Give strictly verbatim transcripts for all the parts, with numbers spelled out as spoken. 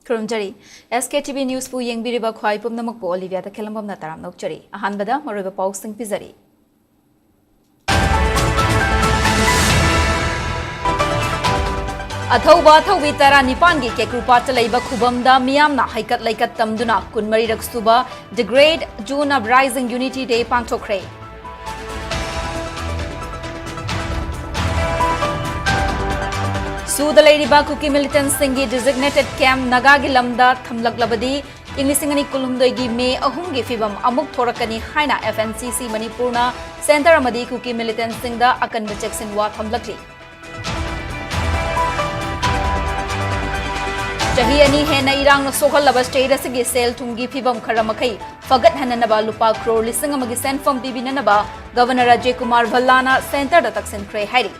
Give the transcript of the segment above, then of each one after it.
ꯈꯨꯔꯨꯝꯖꯔꯤ꯫ S K T V Newsꯄꯨ ꯌꯦꯡꯕꯤꯔꯤꯕ ꯈ꯭ꯋꯥꯏ ꯄꯨꯝꯅꯃꯛꯄꯨ Olivia ꯇꯈꯦꯜꯂꯝꯕꯝꯅ ꯇꯔꯥꯝꯅ ꯑꯣꯛꯆꯔꯤ꯫ ꯑꯍꯥꯟꯕꯗ ꯃꯔꯨꯑꯣꯏꯕ ꯄꯥꯎꯁꯤꯡ ꯄꯤꯖꯔꯤ꯫ ꯑꯊꯧꯕ ꯑꯊꯧꯕꯤ ꯇꯔꯥꯅꯤꯄꯥꯟꯒꯤ ꯀꯦꯀ꯭ꯔꯨꯄꯥꯠꯇ ꯂꯩꯕ ꯈꯨꯕꯝꯗ ꯃꯤꯌꯥꯝꯅ ꯍꯩꯀꯠ ꯂꯩꯀꯠ ꯇꯝꯗꯨꯅ ꯀꯨꯟꯃꯔꯤꯔꯛ ꯁꯨꯕ The Great June Uprising Unity Day ꯄꯥꯡꯊꯣꯛꯈ꯭ꯔꯦ꯫ ꯁꯨꯗ ꯂꯩꯔꯤꯕ ꯀꯨꯀꯤ militantꯁꯤꯡꯒꯤ designated camp ꯅꯥꯒꯥꯒꯤ ꯂꯝꯗ ꯊꯝꯂꯛꯂꯕꯗꯤ ꯏꯪ ꯂꯤꯁꯤꯡ ꯑꯅꯤ ꯀꯨꯟꯍꯨꯝꯗꯣꯏꯒꯤ ꯃꯦ ꯑꯍꯨꯝꯒꯤ ꯐꯤꯕꯝ ꯑꯃꯨꯛ ꯊꯣꯔꯛꯀꯅꯤ ꯍꯥꯏꯅ F N C C ꯃꯅꯤꯄꯨꯔꯅ centre ꯑꯃꯗꯤ ꯀꯨꯀꯤ militantꯁꯤꯡꯗ ꯑꯀꯟꯕ ꯆꯦꯛꯁꯤꯟꯋꯥ ꯊꯝꯂꯛꯂꯤ꯫ ꯆꯍꯤ ꯑꯅꯤ ꯍꯦꯟꯅ ꯏꯔꯥꯡꯅ ꯁꯣꯛꯍꯜꯂꯕ state ꯑꯁꯤꯒꯤ ꯁꯦꯜ ꯊꯨꯝꯒꯤ ꯐꯤꯕꯝ ꯈꯔ ꯃꯈꯩ ꯐꯒꯠꯍꯟꯅꯅꯕ ꯂꯨꯄꯥ crore ꯂꯤꯁꯤꯡ ꯑꯃꯒꯤ ꯁꯦꯟꯐꯝ ꯄꯤꯕꯤꯅꯅꯕ Governor ꯑꯖꯌ ꯀꯨꯃꯥꯔ ꯚꯜꯂꯥꯅ centreꯗ ꯇꯛꯁꯤꯟꯈ꯭ꯔꯦ ꯍꯥꯏꯔꯤ꯫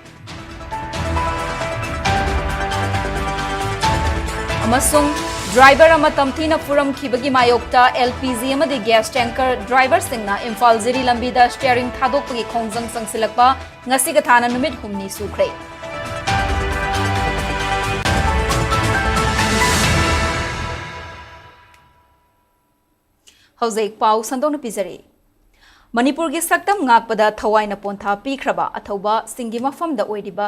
ꯑꯃꯁꯨꯡ driver ꯑꯃ ꯇꯝꯊꯤꯅ ꯐꯨꯔꯝꯈꯤꯕꯒꯤ ꯃꯥꯌꯣꯛꯇ L P G ꯑꯃꯗꯤ gas tanker driverꯁꯤꯡꯅ ꯏꯝꯐꯥꯜ ꯖꯤꯔꯤ ꯂꯝꯕꯤꯗ steering ꯊꯥꯗꯣꯛꯄꯒꯤ ꯈꯣꯡꯖꯪ ꯆꯪꯁꯤꯜꯂꯛꯄ ꯉꯁꯤꯒ ꯊꯥꯅ ꯅꯨꯃꯤꯠ ꯍꯨꯝꯅꯤ ꯁꯨꯈ꯭ꯔꯦ꯫ ꯍꯧꯖꯤꯛ ꯄꯥꯎ ꯁꯟꯗꯣꯛꯅ ꯄꯤꯖꯔꯤ꯫ ꯃꯅꯤꯄꯨꯔꯒꯤ ꯁꯛꯇꯝ ꯉꯥꯛꯄꯗ ꯊꯋꯥꯏꯅ ꯄꯣꯟꯊꯥ ꯄꯤꯈ꯭ꯔꯕ ꯑꯊꯧꯕꯁꯤꯡꯒꯤ ꯃꯐꯝꯗ ꯑꯣꯏꯔꯤꯕ,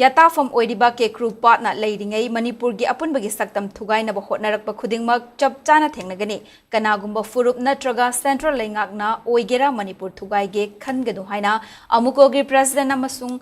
ꯌꯥꯇꯥꯐꯝ ꯑꯣꯏꯔꯤꯕ ꯀꯦꯀ꯭ꯔꯨ ꯄꯥꯠꯅ ꯂꯩꯔꯤꯉꯩ ꯃꯅꯤꯄꯨꯔꯒꯤ ꯑꯄꯨꯟꯕꯒꯤ ꯁꯛꯇꯝ ꯊꯨꯒꯥꯏꯅꯕ ꯍꯣꯠꯅꯔꯛꯄ ꯈꯨꯗꯤꯡꯃꯛ ꯆꯞ ꯆꯥꯅ ꯊꯦꯡꯅꯒꯅꯤ꯫ ꯀꯅꯥꯒꯨꯝꯕ ꯐꯨꯔꯨꯞ ꯅꯠꯇ꯭ꯔꯒ central ꯂꯩꯉꯥꯛꯅ ꯑꯣꯏꯒꯦꯔꯥ ꯃꯅꯤꯄꯨꯔ ꯊꯨꯒꯥꯏꯒꯦ ꯈꯟꯒꯅꯨ ꯍꯥꯏꯅ ꯑꯃꯨꯀꯣꯒꯤ president ꯑꯃꯁꯨꯡ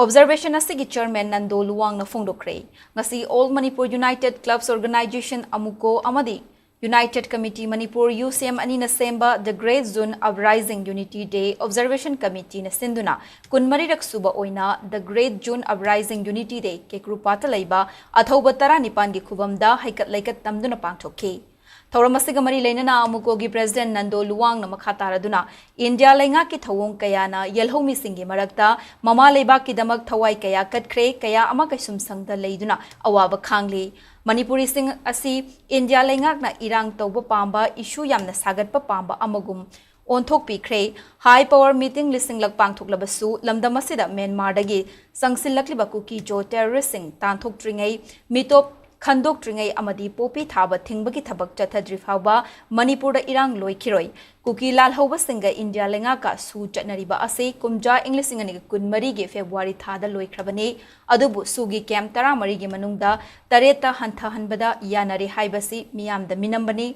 observation ꯑꯁꯤꯒꯤ chairman ꯅꯟꯗꯣ ꯂꯨꯋꯥꯡꯅ ꯐꯣꯡꯗꯣꯛꯈ꯭ꯔꯦ꯫ ꯉꯁꯤ All Manipur United Clubs Organisation, ꯑꯃꯨꯀꯣ, ꯑꯃꯗꯤ United Committee Manipur, U C M, ꯑꯅꯤꯅ ꯁꯦꯝꯕ The Great June Uprising Unity Day Observation Committeeꯅ ꯁꯤꯟꯗꯨꯅ ꯀꯨꯟꯃꯔꯤꯔꯛ ꯁꯨꯕ ꯑꯣꯏꯅ The Great June Uprising Unity Day ꯀꯦꯀ꯭ꯔꯨꯄꯥꯠꯇ ꯂꯩꯕ ꯑꯊꯧꯕ ꯇꯔꯥꯅꯤꯄꯥꯟꯒꯤ ꯈꯨꯕꯝꯗ ꯍꯩꯀꯠ ꯂꯩꯀꯠ ꯇꯝꯗꯨꯅ ꯄꯥꯡꯊꯣꯛꯈꯤ꯫ ꯊꯧꯔꯝ ꯑꯁꯤꯒ ꯃꯔꯤ ꯂꯩꯅꯅ ꯑꯃꯨꯀꯣꯒꯤ president ꯅꯟꯗꯣ ꯂꯨꯋꯥꯡꯅ ꯃꯈꯥ ꯇꯥꯔꯗꯨꯅ ꯏꯟꯗꯤꯌꯥ ꯂꯩꯉꯥꯛꯀꯤ ꯊꯧꯑꯣꯡ ꯀꯌꯥꯅ ꯌꯦꯜꯍꯧꯃꯤꯁꯤꯡꯒꯤ ꯃꯔꯛꯇ ꯃꯃꯥ ꯂꯩꯕꯥꯛꯀꯤꯗꯃꯛ ꯊꯋꯥꯏ ꯀꯌꯥ ꯀꯠꯈ꯭ꯔꯦ, ꯀꯌꯥ ꯑꯃ ꯀꯩꯁꯨꯝꯁꯪꯗ ꯂꯩꯗꯨꯅ ꯑꯋꯥꯕ ꯈꯥꯡꯂꯤ꯫ ꯃꯅꯤꯄꯨꯔꯤꯁꯤꯡ ꯑꯁꯤ ꯏꯟꯗꯤꯌꯥ ꯂꯩꯉꯥꯛꯅ ꯏꯔꯥꯡ ꯇꯧꯕ ꯄꯥꯝꯕ, issue ꯌꯥꯝꯅ ꯁꯥꯒꯠꯄ ꯄꯥꯝꯕ ꯑꯃꯒꯨꯝ ꯑꯣꯟꯊꯣꯛꯄꯤꯈ꯭ꯔꯦ꯫ High power meeting ꯂꯤꯁꯤꯡꯂꯛ ꯄꯥꯡꯊꯣꯛꯂꯕꯁꯨ ꯂꯝꯗꯝ ꯑꯁꯤꯗ ꯃ꯭ꯌꯥꯟꯃꯥꯔꯗꯒꯤ ꯆꯪꯁꯤꯜꯂꯛꯂꯤꯕ ꯀꯨꯀꯤ ꯖꯣ terroristꯁꯤꯡ ꯇꯥꯟꯊꯣꯛꯇ꯭ꯔꯤꯉꯩ ꯃꯤꯇꯣꯞ ꯈꯟꯗꯣꯛꯇ꯭ꯔꯤꯉꯩ ꯑꯃꯗꯤ ꯄꯣꯄꯤ ꯊꯥꯕ ꯊꯤꯡꯕꯒꯤ ꯊꯕꯛ ꯆꯠꯊꯗ꯭ꯔꯤ ꯐꯥꯎꯕ ꯃꯅꯤꯄꯨꯔꯗ ꯏꯔꯥꯡ ꯂꯣꯏꯈꯤꯔꯣꯏ꯫ ꯀꯨꯀꯤ ꯂꯥꯜꯍꯧꯕꯁꯤꯡꯒ ꯏꯟꯗꯤꯌꯥ ꯂꯩꯉꯥꯛꯀ ꯁꯨ ꯆꯠꯅꯔꯤꯕ ꯑꯁꯤ ꯀꯨꯝꯖꯥ ꯏꯪ ꯂꯤꯁꯤꯡ ꯑꯅꯤꯒ ꯀꯨꯟꯃꯔꯤꯒꯤ ꯐꯦꯕ꯭ꯔꯨꯋꯥꯔꯤ ꯊꯥꯗ ꯂꯣꯏꯈ꯭ꯔꯕꯅꯤ꯫ ꯑꯗꯨꯕꯨ ꯁꯨꯒꯤ ꯀꯦꯝꯞ ꯇꯔꯥꯃꯔꯤꯒꯤ ꯃꯅꯨꯡꯗ ꯇꯔꯦꯠꯇ ꯍꯟꯊꯍꯟꯕꯗ ꯌꯥꯅꯔꯦ ꯍꯥꯏꯕꯁꯤ ꯃꯤꯌꯥꯝꯗ ꯃꯤꯅꯝꯕꯅꯤ꯫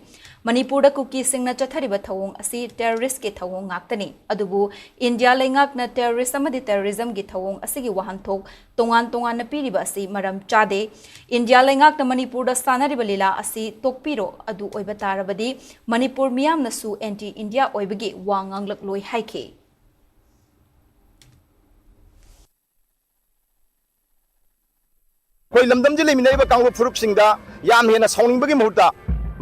ꯃꯅꯤꯄꯨꯔꯗ ꯀꯨꯀꯤꯁꯤꯡꯅ ꯆꯠꯊꯔꯤꯕ ꯊꯧꯑꯣꯡ ꯑꯁꯤ ꯇꯦꯔꯣꯔꯤꯁ꯭ꯠꯀꯤ ꯊꯧꯑꯣꯡ ꯉꯥꯛꯇꯅꯤ꯫ ꯑꯗꯨꯕꯨ ꯏꯟꯗꯤꯌꯥ ꯂꯩꯉꯥꯛꯅ ꯇꯦꯔꯣꯔꯤꯁ꯭ꯠ ꯑꯃꯗꯤ ꯇꯦꯔꯣꯔꯤꯖꯝꯒꯤ ꯊꯧꯑꯣꯡ ꯑꯁꯤꯒꯤ ꯋꯥꯍꯟꯊꯣꯛ ꯇꯣꯉꯥꯟ ꯇꯣꯉꯥꯟꯅ ꯄꯤꯔꯤꯕ ꯑꯁꯤ ꯃꯔꯝ ꯆꯥꯗꯦ꯫ ꯏꯟꯗꯤꯌꯥ ꯂꯩꯉꯥꯛꯅ ꯃꯅꯤꯄꯨꯔꯗ ꯁꯥꯟꯅꯔꯤꯕ ꯂꯤꯂꯥ ꯑꯁꯤ ꯇꯣꯛꯄꯤꯔꯣ, ꯑꯗꯨ ꯑꯣꯏꯕ ꯇꯥꯔꯕꯗꯤ ꯃꯅꯤꯄꯨꯔ ꯃꯤꯌꯥꯝꯅꯁꯨ ꯑꯦꯟꯇꯤ ꯏꯟꯗꯤꯌꯥ ꯑꯣꯏꯕꯒꯤ ꯋꯥ ꯉꯥꯡꯂꯛꯂꯣꯏ ꯍꯥꯏꯈꯤ꯫ ꯑꯩꯈꯣꯏ ꯂꯝꯗꯝꯁꯤ ꯂꯩꯃꯤꯟꯅꯔꯤꯕ ꯀꯥꯡꯂꯨꯞ ꯐꯨꯔꯨꯞꯁꯤꯡꯗ ꯌꯥꯝ ꯍꯦꯟꯅ ꯁꯥꯎꯅꯤꯡꯕꯒꯤ ꯃꯍꯨꯠꯇ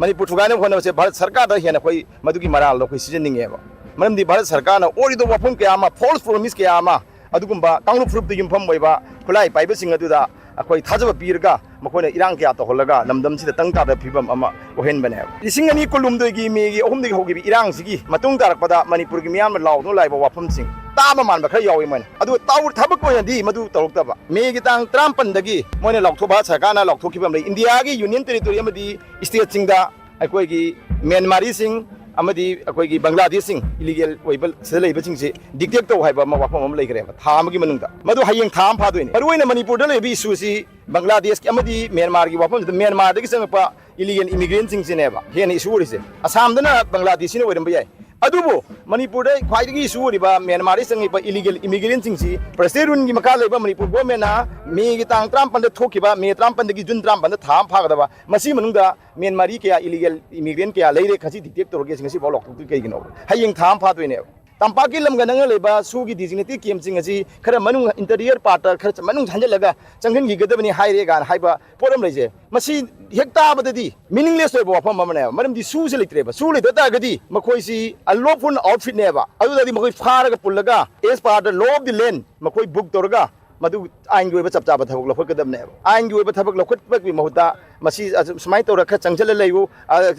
ꯃꯅꯤꯄꯨꯔ ꯊꯨꯒꯥꯏꯅꯕ ꯍꯣꯠꯅꯕꯁꯦ ꯚꯥꯔꯠ ꯁꯔꯀꯥꯔꯗ ꯍꯦꯟꯅ ꯑꯩꯈꯣꯏ ꯃꯗꯨꯒꯤ ꯃꯔꯥꯜꯗꯣ ꯑꯩꯈꯣꯏ ꯁꯤꯖꯤꯟꯅꯤꯡꯉꯦꯕ꯫ ꯃꯔꯝꯗꯤ ꯚꯥꯔꯠ ꯁꯔꯀꯥꯔꯅ ꯑꯣꯏꯔꯤꯕ ꯋꯥꯐꯝ ꯀꯌꯥ ꯑꯃ, ꯐꯣꯜꯁ ꯄ꯭ꯔꯣꯃꯤꯁ ꯀꯌꯥ ꯑꯃ, ꯑꯗꯨꯒꯨꯝꯕ ꯀꯥꯡꯂꯨꯞ ꯐꯨꯔꯨꯞꯇ ꯌꯨꯝꯐꯝ ꯑꯣꯏꯕ ꯈꯨꯠꯂꯥꯏ ꯄꯥꯏꯕꯁꯤꯡ ꯑꯗꯨꯗ ꯑꯩꯈꯣꯏ ꯊꯥꯖꯕ ꯄꯤꯔꯒ ꯃꯈꯣꯏꯅ ꯏꯔꯥꯡ ꯀꯌꯥ ꯇꯧꯍꯜꯂꯒ ꯂꯝꯗꯝꯁꯤꯗ ꯇꯪ ꯇꯥꯗꯕ ꯐꯤꯕꯝ ꯑꯃ ꯑꯣꯏꯍꯟꯕꯅꯦꯕ꯫ ꯂꯤꯁꯤꯡ ꯑꯅꯤ ꯀꯨꯟꯍꯨꯝꯗꯣꯏꯒꯤ ꯃꯦꯒꯤ ꯑꯍꯨꯝꯗꯒꯤ ꯍꯧꯈꯤꯕ ꯏꯔꯥꯡꯁꯤꯒꯤ ꯃꯇꯨꯡ ꯇꯥꯔꯛꯄꯗ ꯃꯅꯤꯄꯨꯔꯒꯤ ꯃꯤꯌꯥꯝꯅ ꯂꯥꯎꯗꯨꯅ ꯂꯥꯛꯏꯕ ꯋꯥꯐꯝꯁꯤꯡ ꯇꯥꯕ ꯃꯥꯟꯕ ꯈꯔ ꯌꯥꯎꯏ ꯃꯣꯏꯅ꯫ ꯑꯗꯨꯒ ꯇꯧ-, ꯊꯕꯛ ꯑꯣꯏꯅꯗꯤ ꯃꯗꯨ ꯇꯧꯔꯛꯇꯕ꯫ ꯃꯦꯒꯤ ꯇꯥꯡ ꯇꯔꯥꯃꯥꯄꯟꯗꯒꯤ ꯃꯣꯏꯅ ꯂꯥꯎꯊꯣꯛ-, ꯚꯥꯔꯠ ꯁꯔꯀꯥꯔꯅ ꯂꯥꯎꯊꯣꯛꯈꯤꯕ ꯑꯃ ꯂꯩ, ꯏꯟꯗꯤꯌꯥꯒꯤ ꯌꯨꯅꯤꯌꯟ ꯇꯦꯔꯤꯇꯣꯔꯤ ꯑꯃꯗꯤ ꯁ꯭ꯇꯦꯠꯁꯤꯡꯗ ꯑꯩꯈꯣꯏꯒꯤ ꯃ꯭ꯌꯥꯟꯃꯥꯔꯤꯁꯤꯡ ꯑꯃꯗꯤ ꯑꯩꯈꯣꯏꯒꯤ ꯕꯪꯒ꯭ꯂꯥꯗꯦꯁꯁꯤꯡ, ꯏꯂꯤꯒꯦꯜ ꯑꯣꯏꯕ ꯁꯤꯗ ꯂꯩꯕꯁꯤꯡꯁꯤ ꯗꯤꯇꯦꯛ ꯇꯧ ꯍꯥꯏꯕ ꯑꯃ ꯋꯥꯐꯝ ꯑꯃ ꯂꯩꯈ꯭ꯔꯦꯕ, ꯊꯥ ꯑꯃꯒꯤ ꯃꯅꯨꯡꯗ꯫ ꯃꯗꯨ ꯍꯌꯦꯡ ꯊꯥ ꯑꯃ ꯐꯥꯗꯣꯏꯅꯤ꯫ ꯃꯔꯨꯑꯣꯏꯅ ꯃꯅꯤꯄꯨꯔꯗ ꯂꯩꯕ ꯏꯁꯨꯁꯤ ꯕꯪꯒ꯭ꯂꯥꯗꯦꯁꯀꯤ ꯑꯃꯗꯤ ꯃ꯭ꯌꯥꯟꯃꯥꯔꯒꯤ ꯋꯥꯐꯝꯁꯤꯗ ꯃ꯭ꯌꯥꯟꯃꯥꯔꯗꯒꯤ ꯆꯪꯉꯛꯄ ꯏꯂꯤꯒꯦꯜ ꯏꯃꯤꯒ꯭ꯔꯦꯟꯁꯤꯡꯁꯤꯅꯦꯕ ꯍꯦꯟꯅ ꯏꯁꯨ ꯑꯣꯏꯔꯤꯁꯦ꯫ ꯑꯁꯥꯝꯗꯅ ꯕꯪꯒ꯭ꯂꯥꯗꯦꯁꯤꯅ ꯑꯣꯏꯔꯝꯕ ꯌꯥꯏ, ꯑꯗꯨꯕꯨ ꯃꯅꯤꯄꯨꯔꯗ ꯈ꯭ꯋꯥꯏꯗꯒꯤ ꯏꯁꯨ ꯑꯣꯏꯔꯤꯕ ꯃ꯭ꯌꯥꯟꯃꯥꯔꯗꯒꯤ ꯆꯪꯉꯛꯄ ꯏꯂꯤꯒꯦꯜ ꯏꯃꯤꯒ꯭ꯔꯦꯟꯁꯤꯡꯁꯤ ꯄ꯭ꯔꯁꯤꯗꯦꯟ ꯔꯨꯜꯒꯤ ꯃꯈꯥ ꯂꯩꯕ ꯃꯅꯤꯄꯨꯔ ꯒꯣꯔꯃꯦꯟꯅ ꯃꯦꯒꯤ ꯇꯥꯡ ꯇꯔꯥꯃꯥꯄꯟꯗ ꯊꯣꯛꯈꯤꯕ, ꯃꯦ ꯇꯔꯥꯃꯥꯄꯟꯗꯒꯤ ꯖꯨꯟ ꯇꯔꯥꯃꯥꯄꯟꯗ ꯊꯥ ꯑꯃ ꯐꯥꯒꯗꯕ, ꯃꯁꯤ ꯃꯅꯨꯡꯗ ꯃ꯭ꯌꯥꯟꯃꯥꯔꯤ ꯀꯌꯥ, ꯏꯂꯤꯒꯦꯜ ꯏꯃꯤꯒ꯭ꯔꯦꯟ ꯀꯌꯥ ꯂꯩꯔꯦ, ꯈꯖꯤꯛ ꯗꯤꯇꯦꯛ ꯇꯧꯔꯒꯦ, ꯉꯁꯤꯐꯥꯎ ꯂꯥꯎꯊꯣꯛꯇ꯭ꯔꯤ ꯀꯩꯒꯤꯅꯣ? ꯍꯌꯦꯡ ꯊꯥ ꯑꯃ ꯐꯥꯗꯣꯏꯅꯦꯕ꯫ ꯇꯝꯄꯥꯛꯀꯤ ꯂꯝꯒ ꯅꯛꯅ ꯂꯩꯕ ꯁꯨꯒꯤ ꯗꯤꯖꯤꯒꯅꯦꯇꯦꯠ ꯀꯦꯝꯞꯁꯤꯡ ꯑꯁꯤ ꯈꯔ ꯃꯅꯨꯡ, ꯏꯟꯇꯔꯤꯌꯔ ꯄꯥꯔꯠꯇ ꯈꯔ ꯃꯅꯨꯡ ꯍꯟꯖꯤꯜꯂꯒ ꯆꯪꯍꯟꯈꯤꯒꯗꯕꯅꯤ ꯍꯥꯏꯔꯦ ꯀꯥꯏꯅ ꯍꯥꯏꯕ ꯄꯣꯠ ꯑꯃ ꯂꯩꯖꯩ꯫ ꯃꯁꯤ ꯍꯦꯛ ꯇꯥꯕꯗꯗꯤ ꯃꯤꯅꯤꯡꯂꯦꯁ ꯑꯣꯏꯕ ꯋꯥꯐꯝ ꯑꯃꯅꯦꯕ꯫ ꯃꯔꯝꯗꯤ ꯁꯨꯁꯦ ꯂꯩꯇ꯭ꯔꯦꯕ꯫ ꯁꯨ ꯂꯩꯇ ꯇꯥꯔꯒꯗꯤ ꯃꯈꯣꯏꯁꯤ ꯑꯟꯂꯣꯐꯨꯜ ꯑꯥꯎꯠꯐꯤꯠꯅꯦꯕ꯫ ꯑꯗꯨꯗꯗꯤ ꯃꯈꯣꯏ ꯐꯥꯔꯒ ꯄꯨꯜꯂꯒ, as per the law of the land, ꯃꯈꯣꯏ ꯕꯨꯛ ꯇꯧꯔꯒ ꯃꯗꯨ ꯑꯥꯏꯟꯒꯤ ꯑꯣꯏꯕ ꯆꯞ ꯆꯥꯕ ꯊꯕꯛ ꯂꯧꯈꯠꯀꯗꯕꯅꯦꯕ꯫ ꯑꯥꯏꯟꯒꯤ ꯑꯣꯏꯕ ꯊꯕꯛ ꯂꯧꯈꯠꯄꯒꯤ ꯃꯍꯨꯠꯇ ꯃꯁꯤ ꯑꯁꯨ-, ꯁꯨꯃꯥꯏꯅ ꯇꯧꯔ ꯈꯔ ꯆꯪꯁꯤꯜꯂ ꯂꯩꯌꯨ, ꯑ,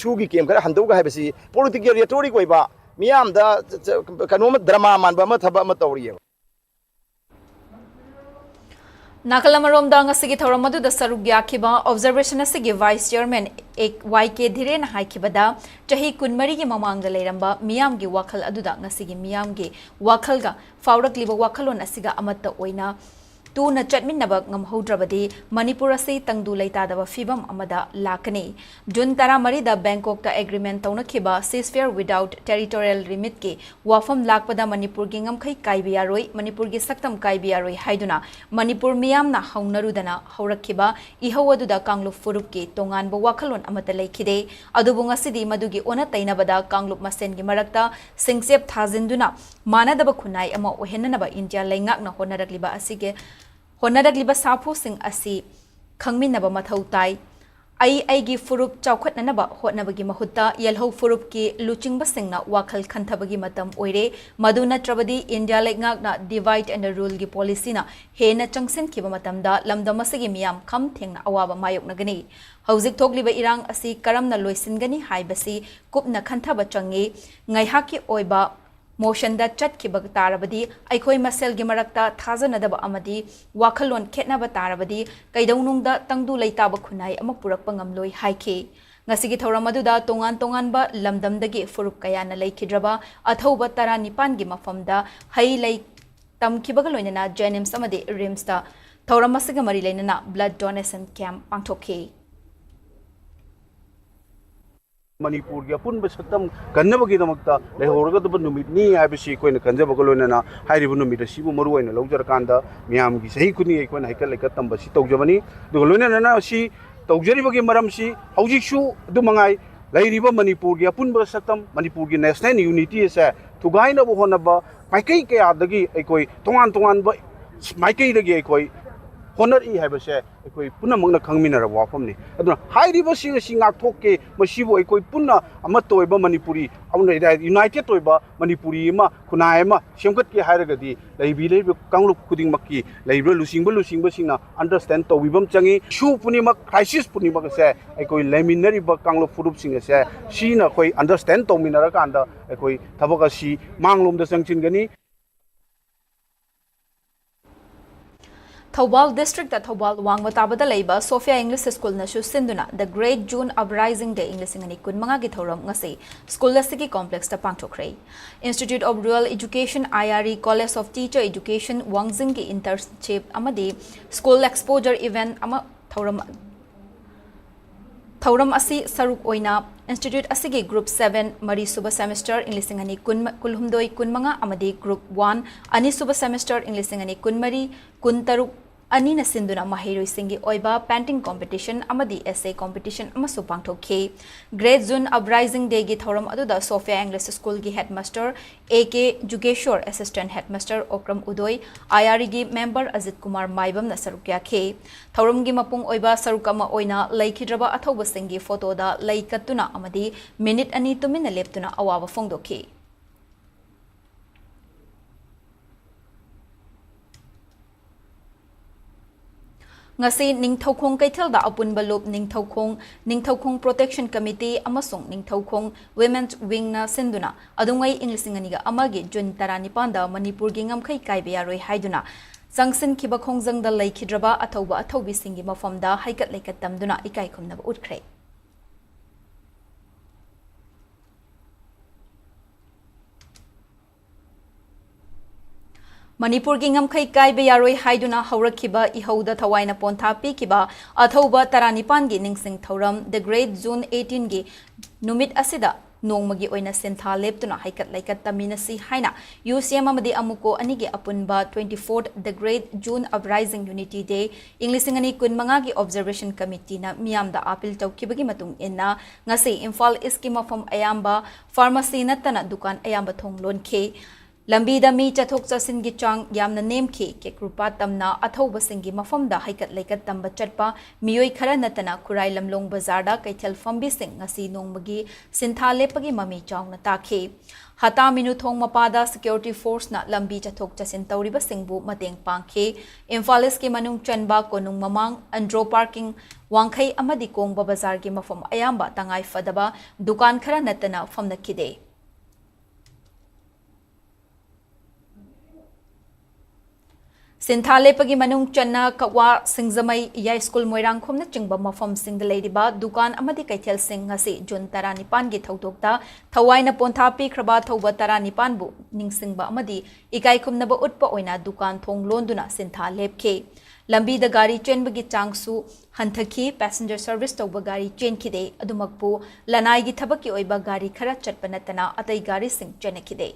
ꯁꯨꯒꯤ ꯀꯦꯝ ꯈꯔ ꯍꯟꯗꯣꯛꯎ ꯍꯥꯏꯕꯁꯤ ꯄꯣꯂꯤꯇꯤꯀꯦꯜ ꯔꯦꯇꯣꯔꯤꯛ ꯑꯣꯏꯕ, ꯃꯤꯌꯥꯝꯗ ꯆ-, ꯆ-, ꯀꯩꯅꯣꯝꯃ ꯗ꯭ꯔꯃꯥ ꯃꯥꯟꯕ ꯑꯃ ꯊꯕꯛ ꯑꯃ ꯇꯧꯔꯤꯑꯕ꯫ ꯅꯥꯀꯜ ꯑꯃꯔꯣꯝꯗ, ꯉꯁꯤꯒꯤ ꯊꯧꯔꯝ ꯑꯗꯨꯗ ꯁꯔꯨꯛ ꯌꯥꯈꯤꯕ observation ꯑꯁꯤꯒꯤ vice chairman ꯋꯥꯏ ꯀꯦ ꯙꯤꯔꯦꯟꯅ ꯍꯥꯏꯈꯤꯕꯗ, ꯆꯍꯤ ꯀꯨꯟꯃꯔꯤꯒꯤ ꯃꯃꯥꯡꯗ ꯂꯩꯔꯝꯕ ꯃꯤꯌꯥꯝꯒꯤ ꯋꯥꯈꯜ ꯑꯗꯨꯗ ꯉꯁꯤꯒꯤ ꯃꯤꯌꯥꯝꯒꯤ ꯋꯥꯈꯜꯒ ꯐꯥꯎꯔꯛꯂꯤꯕ ꯋꯥꯈꯜꯂꯣꯟ ꯑꯁꯤꯒ ꯑꯃꯠꯇ ꯑꯣꯏꯅ ꯇꯨꯅ ꯆꯠꯃꯤꯟꯅꯕ ꯉꯝꯍꯧꯗ꯭ꯔꯕꯗꯤ ꯃꯅꯤꯄꯨꯔ ꯑꯁꯤ ꯇꯪꯗꯨ ꯂꯩꯇꯥꯗꯕ ꯐꯤꯕꯝ ꯑꯃꯗ ꯂꯥꯛꯀꯅꯤ꯫ June ꯇꯔꯥꯃꯔꯤꯗ ꯕꯦꯡꯀꯣꯛꯇ agreement ꯇꯧꯅꯈꯤꯕ ceasefire without territorial limitꯀꯤ ꯋꯥꯐꯝ ꯂꯥꯛꯄꯗ ꯃꯅꯤꯄꯨꯔꯒꯤ ꯉꯝꯈꯩ ꯀꯥꯏꯕ ꯌꯥꯔꯣꯏ, ꯃꯅꯤꯄꯨꯔꯒꯤ ꯁꯛꯇꯝ ꯀꯥꯏꯕ ꯌꯥꯔꯣꯏ ꯍꯥꯏꯗꯨꯅ ꯃꯅꯤꯄꯨꯔ ꯃꯤꯌꯥꯝꯅ ꯍꯧꯅꯔꯨꯗꯅ ꯍꯧꯔꯛꯈꯤꯕ ꯏꯍꯧ ꯑꯗꯨꯗ ꯀꯥꯡꯂꯨꯞ ꯐꯨꯔꯨꯞꯀꯤ ꯇꯣꯉꯥꯟꯕ ꯋꯥꯈꯜꯂꯣꯟ ꯑꯃꯠꯇ ꯂꯩꯈꯤꯗꯦ꯫ ꯑꯗꯨꯕꯨ ꯉꯁꯤꯗꯤ ꯃꯗꯨꯒꯤ ꯑꯣꯟꯅ ꯇꯩꯅꯕꯗ ꯀꯥꯡꯂꯨꯞ ꯃꯁꯦꯟꯒꯤ ꯃꯔꯛꯇ ꯁꯤꯡꯆꯦꯞ ꯊꯥꯖꯤꯟꯗꯨꯅ ꯃꯥꯟꯅꯗꯕ ꯈꯨꯟꯅꯥꯏ ꯑꯃ ꯑꯣꯏꯍꯟꯅꯅꯕ ꯏꯟꯗꯤꯌꯥ ꯂꯩꯉꯥꯛꯅ ꯍꯣꯠꯅꯔꯛꯂꯤꯕ ꯑꯁꯤꯒꯤ, ꯍꯣꯠꯅꯔꯛꯂꯤꯕ ꯁꯥꯐꯨꯁꯤꯡ ꯑꯁꯤ ꯈꯪꯃꯤꯟꯅꯕ ꯃꯊꯧ ꯇꯥꯏ꯫ ꯑꯩ ꯑꯩꯒꯤ ꯐꯨꯔꯨꯞ ꯆꯥꯎꯈꯠꯅꯅꯕ ꯍꯣꯠꯅꯕꯒꯤ ꯃꯍꯨꯠꯇ ꯌꯦꯜꯍꯧ ꯐꯨꯔꯨꯞꯀꯤ ꯂꯨꯆꯤꯡꯕꯁꯤꯡꯅ ꯋꯥꯈꯜ ꯈꯟꯊꯕꯒꯤ ꯃꯇꯝ ꯑꯣꯏꯔꯦ꯫ ꯃꯗꯨ ꯅꯠꯇ꯭ꯔꯕꯗꯤ ꯏꯟꯗꯤꯌꯥ ꯂꯩꯉꯥꯛꯅ divide and ruleꯒꯤ policyꯅ ꯍꯦꯟꯅ ꯆꯪꯁꯤꯟꯈꯤꯕ ꯃꯇꯝꯗ ꯂꯝꯗꯝ ꯑꯁꯤꯒꯤ ꯃꯤꯌꯥꯝ ꯈꯝ ꯊꯦꯡꯅ ꯑꯋꯥꯕ ꯃꯥꯌꯣꯛꯅꯒꯅꯤ꯫ ꯍꯧꯖꯤꯛ ꯊꯣꯛꯂꯤꯕ ꯏꯔꯥꯡ ꯑꯁꯤ ꯀꯔꯝꯅ ꯂꯣꯏꯁꯤꯟꯒꯅꯤ ꯍꯥꯏꯕꯁꯤ ꯀꯨꯞꯅ ꯈꯟꯊꯕ ꯆꯪꯏ꯫ ꯉꯥꯏꯍꯥꯛꯀꯤ ꯑꯣꯏꯕ ꯃꯣꯁꯟꯗ ꯆꯠꯈꯤꯕ ꯇꯥꯔꯕꯗꯤ, ꯑꯩꯈꯣꯏ ꯃꯁꯦꯜꯒꯤ ꯃꯔꯛꯇ ꯊꯥꯖꯅꯗꯕ ꯑꯃꯗꯤ ꯋꯥꯈꯜꯂꯣꯟ ꯈꯦꯠꯅꯕ ꯇꯥꯔꯕꯗꯤ, ꯀꯩꯗꯧꯅꯨꯡꯗ ꯇꯪꯗꯨ ꯂꯩꯇꯥꯕ ꯈꯨꯟꯅꯥꯏ ꯑꯃ ꯄꯨꯔꯛꯄ ꯉꯝꯂꯣꯏ ꯍꯥꯏꯈꯤ꯫ ꯉꯁꯤꯒꯤ ꯊꯧꯔꯝ ꯑꯗꯨꯗ ꯇꯣꯉꯥꯟ ꯇꯣꯉꯥꯟꯕ ꯂꯝꯗꯝꯗꯒꯤ ꯐꯨꯔꯨꯞ ꯀꯌꯥꯅ ꯂꯩꯈꯤꯗ꯭ꯔꯕ ꯑꯊꯧꯕ ꯇꯔꯥꯅꯤꯄꯥꯟꯒꯤ ꯃꯐꯝꯗ ꯍꯩ ꯂꯩ ꯇꯝꯈꯤꯕꯒ ꯂꯣꯏꯅꯅ ꯖꯦꯅꯤꯝꯁ ꯑꯃꯗꯤ ꯔꯤꯝꯁꯇ ꯊꯧꯔꯝ ꯑꯁꯤꯒ ꯃꯔꯤ ꯂꯩꯅꯅ blood donation camp ꯄꯥꯡꯊꯣꯛꯈꯤ꯫ ꯃꯅꯤꯄꯨꯔꯒꯤ ꯑꯄꯨꯟꯕ ꯁꯛꯇꯝ ꯀꯟꯅꯕꯒꯤꯗꯃꯛꯇ ꯂꯩꯍꯧꯔꯒꯗꯕ ꯅꯨꯃꯤꯠꯅꯤ ꯍꯥꯏꯕꯁꯤ ꯑꯩꯈꯣꯏꯅ ꯈꯟꯖꯕꯒ ꯂꯣꯏꯅꯅ ꯍꯥꯏꯔꯤꯕ ꯅꯨꯃꯤꯠ ꯑꯁꯤꯕꯨ ꯃꯔꯨ ꯑꯣꯏꯅ ꯂꯧꯖꯔꯀꯥꯟꯗ ꯃꯤꯌꯥꯝꯒꯤ ꯆꯍꯤ ꯈꯨꯗꯤꯡꯒꯤ ꯑꯩꯈꯣꯏꯅ ꯍꯩꯀꯠ ꯂꯩꯀꯠ ꯇꯝꯕꯁꯤ ꯇꯧꯖꯕꯅꯤ꯫ ꯑꯗꯨꯒ ꯂꯣꯏꯅꯅ ꯑꯁꯤ ꯇꯧꯖꯔꯤꯕꯒꯤ ꯃꯔꯝꯁꯤ ꯍꯧꯖꯤꯛꯁꯨ ꯑꯗꯨ ꯃꯉꯥꯏ, ꯂꯩꯔꯤꯕ ꯃꯅꯤꯄꯨꯔꯒꯤ ꯑꯄꯨꯟꯕ ꯁꯛꯇꯝ, ꯃꯅꯤꯄꯨꯔꯒꯤ national unity ꯑꯁꯦ ꯊꯨꯒꯥꯏꯅꯕ ꯍꯣꯠꯅꯕ ꯃꯥꯏꯀꯩ ꯀꯌꯥꯗꯒꯤ ꯑꯩꯈꯣꯏ ꯇꯣꯉꯥꯟ ꯇꯣꯉꯥꯟꯕ ꯃꯥꯏꯀꯩꯗꯒꯤ ꯑꯩꯈꯣꯏ ꯍꯣꯠꯅꯔꯛꯏ ꯍꯥꯏꯕꯁꯦ ꯑꯩꯈꯣꯏ ꯄꯨꯝꯅꯃꯛꯅ ꯈꯪꯃꯤꯟꯅꯔꯕ ꯋꯥꯐꯝꯅꯤ꯫ ꯑꯗꯨꯅ ꯍꯥꯏꯔꯤꯕꯁꯤꯡ ꯑꯁꯤ ꯉꯥꯛꯊꯣꯛꯀꯦ, ꯃꯁꯤꯕꯨ ꯑꯩꯈꯣꯏ ꯄꯨꯟꯅ ꯑꯃꯠꯇ ꯑꯣꯏꯕ ꯃꯅꯤꯄꯨꯔꯤ, united ꯑꯣꯏꯕ ꯃꯅꯤꯄꯨꯔꯤ ꯑꯃ, ꯈꯨꯟꯅꯥꯏ ꯑꯃ ꯁꯦꯝꯒꯠꯀꯦ ꯍꯥꯏꯔꯒꯗꯤ ꯂꯩꯕꯤ ꯂꯩꯔꯤꯕ ꯀꯥꯡꯂꯨꯞ ꯈꯨꯗꯤꯡꯃꯛꯀꯤ ꯂꯩꯔꯤꯕ ꯂꯨꯆꯤꯡꯕ ꯂꯨꯆꯤꯡꯕꯁꯤꯡꯅ understand ꯇꯧꯕꯤꯕ ꯑꯃ ꯆꯪꯉꯤ꯫ Issue ꯄꯨꯝꯅꯃꯛ, crisis ꯄꯨꯝꯅꯃꯛ ꯑꯁꯦ ꯑꯩꯈꯣꯏ ꯂꯩꯃꯤꯟꯅꯔꯤꯕ ꯀꯥꯡꯂꯨꯞ ꯐꯨꯔꯨꯞꯁꯤꯡ ꯑꯁꯦ ꯁꯤꯅ ꯑꯩꯈꯣꯏ understand ꯇꯧꯃꯤꯟꯅꯔꯀꯥꯟꯗ ꯑꯩꯈꯣꯏ ꯊꯕꯛ ꯑꯁꯤ ꯃꯥꯡꯂꯣꯝꯗ ꯆꯪꯁꯤꯟꯒꯅꯤ꯫ ꯊꯧꯕꯥꯜ districtꯇ ꯊꯧꯕꯥꯜ ꯋꯥꯡꯃ ꯇꯥꯕꯗ ꯂꯩꯕ Sophia English Schoolꯅꯁꯨ ꯁꯤꯟꯗꯨꯅ The Great June Uprising Day ꯏꯪ ꯂꯤꯁꯤꯡ ꯑꯅꯤ ꯀꯨꯟꯃꯉꯥꯒꯤ ꯊꯧꯔꯝ ꯉꯁꯤ school ꯑꯁꯤꯒꯤ complexꯇ ꯄꯥꯡꯊꯣꯛꯈ꯭ꯔꯦ꯫ Institute of Rural Education, IRE, College of Teacher Education, ꯋꯥꯡꯖꯤꯡꯒꯤ internship ꯑꯃꯗꯤ school exposure event ꯑꯃ ꯊꯧꯔꯝ ꯊꯧꯔꯝ ꯑꯁꯤ ꯁꯔꯨꯛ ꯑꯣꯏꯅ institute ꯑꯁꯤꯒꯤ group seven, ꯃꯔꯤꯁꯨꯕ semester, ꯏꯪ ꯂꯤꯁꯤꯡ ꯑꯅꯤ ꯀꯨꯟ, ꯀꯨꯟꯍꯨꯝꯗꯣꯏ ꯀꯨꯟꯃꯉꯥ ꯑꯃꯗꯤ group one, ꯑꯅꯤꯁꯨꯕ semester, ꯏꯪ ꯂꯤꯁꯤꯡ ꯑꯅꯤ ꯀꯨꯟꯃꯔꯤ ꯀꯨꯟꯇꯔꯨꯛ ꯑꯅꯤꯅ ꯁꯤꯟꯗꯨꯅ ꯃꯍꯩꯔꯣꯏꯁꯤꯡꯒꯤ ꯑꯣꯏꯕ painting competition ꯑꯃꯗꯤ essay competition ꯑꯃꯁꯨ ꯄꯥꯡꯊꯣꯛꯈꯤ꯫ Great June Uprising Dayꯒꯤ ꯊꯧꯔꯝ ꯑꯗꯨꯗ Sophia English Schoolꯒꯤ headmaster A K Jugeshor, assistant headmaster Okram ꯎꯗꯣꯏ, IREꯒꯤ member Ajit Kumar ꯃꯥꯏꯕꯝꯅ ꯁꯔꯨꯛ ꯌꯥꯈꯤ꯫ ꯊꯧꯔꯝꯒꯤ ꯃꯄꯨꯡ ꯑꯣꯏꯕ ꯁꯔꯨꯛ ꯑꯃ ꯑꯣꯏꯅ ꯂꯩꯈꯤꯗ꯭ꯔꯕ ꯑꯊꯧꯕꯁꯤꯡꯒꯤ photoꯗ ꯂꯩ ꯀꯠꯇꯨꯅ ꯑꯃꯗꯤ minute ꯑꯅꯤ ꯇꯨꯃꯤꯟꯅ ꯂꯦꯞꯇꯨꯅ ꯑꯋꯥꯕ ꯐꯣꯡꯗꯣꯛꯈꯤ꯫ ꯉꯁꯤ ꯅꯤꯡꯊꯧꯈꯣꯡ ꯀꯩꯊꯦꯜꯗ ꯑꯄꯨꯟꯕ ꯂꯨꯞ ꯅꯤꯡꯊꯧꯈꯣꯡ, ꯅꯤꯡꯊꯧꯈꯣꯡ Protection Committee ꯑꯃꯁꯨꯡ ꯅꯤꯡꯊꯧꯈꯣꯡ Women's Wingꯅ ꯁꯤꯟꯗꯨꯅ ꯑꯗꯨꯉꯩ ꯏꯪ ꯂꯤꯁꯤꯡ ꯑꯅꯤꯒ ꯑꯃꯒꯤ ꯖꯨꯟ ꯇꯔꯥꯅꯤꯄꯥꯟꯗ ꯃꯅꯤꯄꯨꯔꯒꯤ ꯉꯝꯈꯩ ꯀꯥꯏꯕ ꯌꯥꯔꯣꯏ ꯍꯥꯏꯗꯨꯅ ꯆꯪꯁꯤꯟꯈꯤꯕ ꯈꯣꯡꯖꯪꯗ ꯂꯩꯈꯤꯗ꯭ꯔꯕ ꯑꯊꯧꯕ ꯑꯊꯧꯕꯤꯁꯤꯡꯒꯤ ꯃꯐꯝꯗ ꯍꯩꯀꯠ ꯂꯩꯀꯠ ꯇꯝꯗꯨꯅ ꯏꯀꯥꯏ ꯈꯨꯝꯅꯕ ꯎꯠꯈ꯭ꯔꯦ꯫ ꯃꯅꯤꯄꯨꯔꯒꯤ ꯉꯝꯈꯩ ꯀꯥꯏꯕ ꯌꯥꯔꯣꯏ ꯍꯥꯏꯗꯨꯅ ꯍꯧꯔꯛꯈꯤꯕ ꯏꯍꯧꯗ ꯊꯋꯥꯏꯅ ꯄꯣꯟꯊꯥ ꯄꯤꯈꯤꯕ ꯑꯊꯧꯕ ꯇꯔꯥꯅꯤꯄꯥꯟꯒꯤ ꯅꯤꯡꯁꯤꯡ ꯊꯧꯔꯝ The Great June eighteenꯒꯤ ꯅꯨꯃꯤꯠ ꯑꯁꯤꯗ ꯅꯣꯡꯃꯒꯤ ꯑꯣꯏꯅ ꯁꯤꯟꯊꯥ ꯂꯦꯞꯇꯨꯅ ꯍꯩꯀꯠ ꯂꯩꯀꯠ ꯇꯝꯃꯤꯟꯅꯁꯤ ꯍꯥꯏꯅ UCM ꯑꯃꯗꯤ ꯑꯃꯨꯀꯣ ꯑꯅꯤꯒꯤ ꯑꯄꯨꯟꯕ twenty-fourth The Great June Uprising Unity Day ꯏꯪ ꯂꯤꯁꯤꯡ ꯑꯅꯤ ꯀꯨꯟꯃꯉꯥꯒꯤ Observation Committeeꯅ ꯃꯤꯌꯥꯝꯗ ꯑꯥꯄꯤꯜ ꯇꯧꯈꯤꯕꯒꯤ ꯃꯇꯨꯡ ꯏꯟꯅ ꯉꯁꯤ ꯏꯝꯐꯥꯜ ꯏꯁꯀꯤ ꯃꯐꯝ ꯑꯌꯥꯝꯕ pharmacy ꯅꯠꯇꯅ ꯗꯨꯀꯥꯟ ꯑꯌꯥꯝꯕ ꯊꯣꯡ ꯂꯣꯟꯈꯤ꯫ ꯂꯝꯕꯤꯗ ꯃꯤ ꯆꯠꯊꯣꯛ ꯆꯠꯁꯤꯟꯒꯤ ꯆꯥꯡ ꯌꯥꯝꯅ ꯅꯦꯝꯈꯤ꯫ ꯀꯦꯀ꯭ꯔꯨꯄꯥꯠ ꯇꯝꯅ ꯑꯊꯧꯕꯁꯤꯡꯒꯤ ꯃꯐꯝꯗ ꯍꯩꯀꯠ ꯂꯩꯀꯠ ꯇꯝꯕ ꯆꯠꯄ ꯃꯤꯑꯣꯏ ꯈꯔ ꯅꯠꯇꯅ ꯈꯨꯔꯥꯏ ꯂꯝꯂꯣꯡ ꯕꯖꯥꯔꯗ ꯀꯩꯊꯦꯜ ꯐꯝꯕꯤꯁꯤꯡ ꯉꯁꯤ ꯅꯣꯡꯃꯒꯤ ꯁꯤꯟꯊꯥ ꯂꯦꯞꯄꯒꯤ ꯃꯃꯤ ꯆꯥꯎꯅ ꯇꯥꯈꯤ꯫ ꯍꯇꯥ ꯃꯤꯅꯨꯊꯣꯡ ꯃꯄꯥꯗ security forceꯅ ꯂꯝꯕꯤ ꯆꯠꯊꯣꯛ ꯆꯠꯁꯤꯟ ꯇꯧꯔꯤꯕꯁꯤꯡꯕꯨ ꯃꯇꯦꯡ ꯄꯥꯡꯈꯤ꯫ ꯏꯝꯐꯥꯜ ꯏꯁꯀꯤ ꯃꯅꯨꯡ ꯆꯟꯕ ꯀꯣꯅꯨꯡ ꯃꯃꯥꯡ, ꯑꯟꯗ꯭ꯔꯣ ꯄꯥꯔꯀꯤꯡ, ꯋꯥꯡꯈꯩ ꯑꯃꯗꯤ ꯀꯣꯡꯕ ꯕꯖꯥꯔꯒꯤ ꯃꯐꯝ ꯑꯌꯥꯝꯕ ꯇꯉꯥꯏ ꯐꯗꯕ ꯗꯨꯀꯥꯟ ꯈꯔ ꯅꯠꯇꯅ ꯐꯝꯅꯈꯤꯗꯦ꯫ ꯁꯤꯟꯊꯥ ꯂꯦꯞꯄꯒꯤ ꯃꯅꯨꯡ ꯆꯟꯅ ꯀꯛꯋꯥ, ꯁꯤꯡꯖꯃꯩ, ꯌꯥꯏꯁ꯭ꯀꯨꯜ ꯃꯣꯏꯔꯥꯡꯈꯣꯝꯅꯆꯤꯡꯕ ꯃꯐꯝꯁꯤꯡꯗ ꯂꯩꯔꯤꯕ ꯗꯨꯀꯥꯟ ꯑꯃꯗꯤ ꯀꯩꯊꯦꯜꯁꯤꯡ ꯉꯁꯤ ꯖꯨꯟ ꯇꯔꯥꯅꯤꯄꯥꯟꯒꯤ ꯊꯧꯗꯣꯛꯇ ꯊꯋꯥꯏꯅ ꯄꯣꯟꯊꯥ ꯄꯤꯈ꯭ꯔꯕ ꯑꯊꯧꯕ ꯇꯔꯥꯅꯤꯄꯥꯟꯕꯨ ꯅꯤꯡꯁꯤꯡꯕ ꯑꯃꯗꯤ ꯏꯀꯥꯏ ꯈꯨꯝꯅꯕ ꯎꯠꯄ ꯑꯣꯏꯅ ꯗꯨꯀꯥꯟ ꯊꯣꯡ ꯂꯣꯟꯗꯨꯅ ꯁꯤꯟꯊꯥ ꯂꯦꯞꯈꯤ꯫ ꯂꯝꯕꯤꯗ ꯒꯥꯔꯤ ꯆꯦꯟꯕꯒꯤ ꯆꯥꯡꯁꯨ ꯍꯟꯊꯈꯤ꯫ Passenger service ꯇꯧꯕ ꯒꯥꯔꯤ ꯆꯦꯟꯈꯤꯗꯦ꯫ ꯑꯗꯨꯃꯛꯄꯨ ꯂꯅꯥꯏꯒꯤ ꯊꯕꯛꯀꯤ ꯑꯣꯏꯕ ꯒꯥꯔꯤ ꯈꯔ ꯆꯠꯄ ꯅꯠꯇꯅ ꯑꯇꯩ ꯒꯥꯔꯤꯁꯤꯡ ꯆꯦꯟꯅꯈꯤꯗꯦ꯫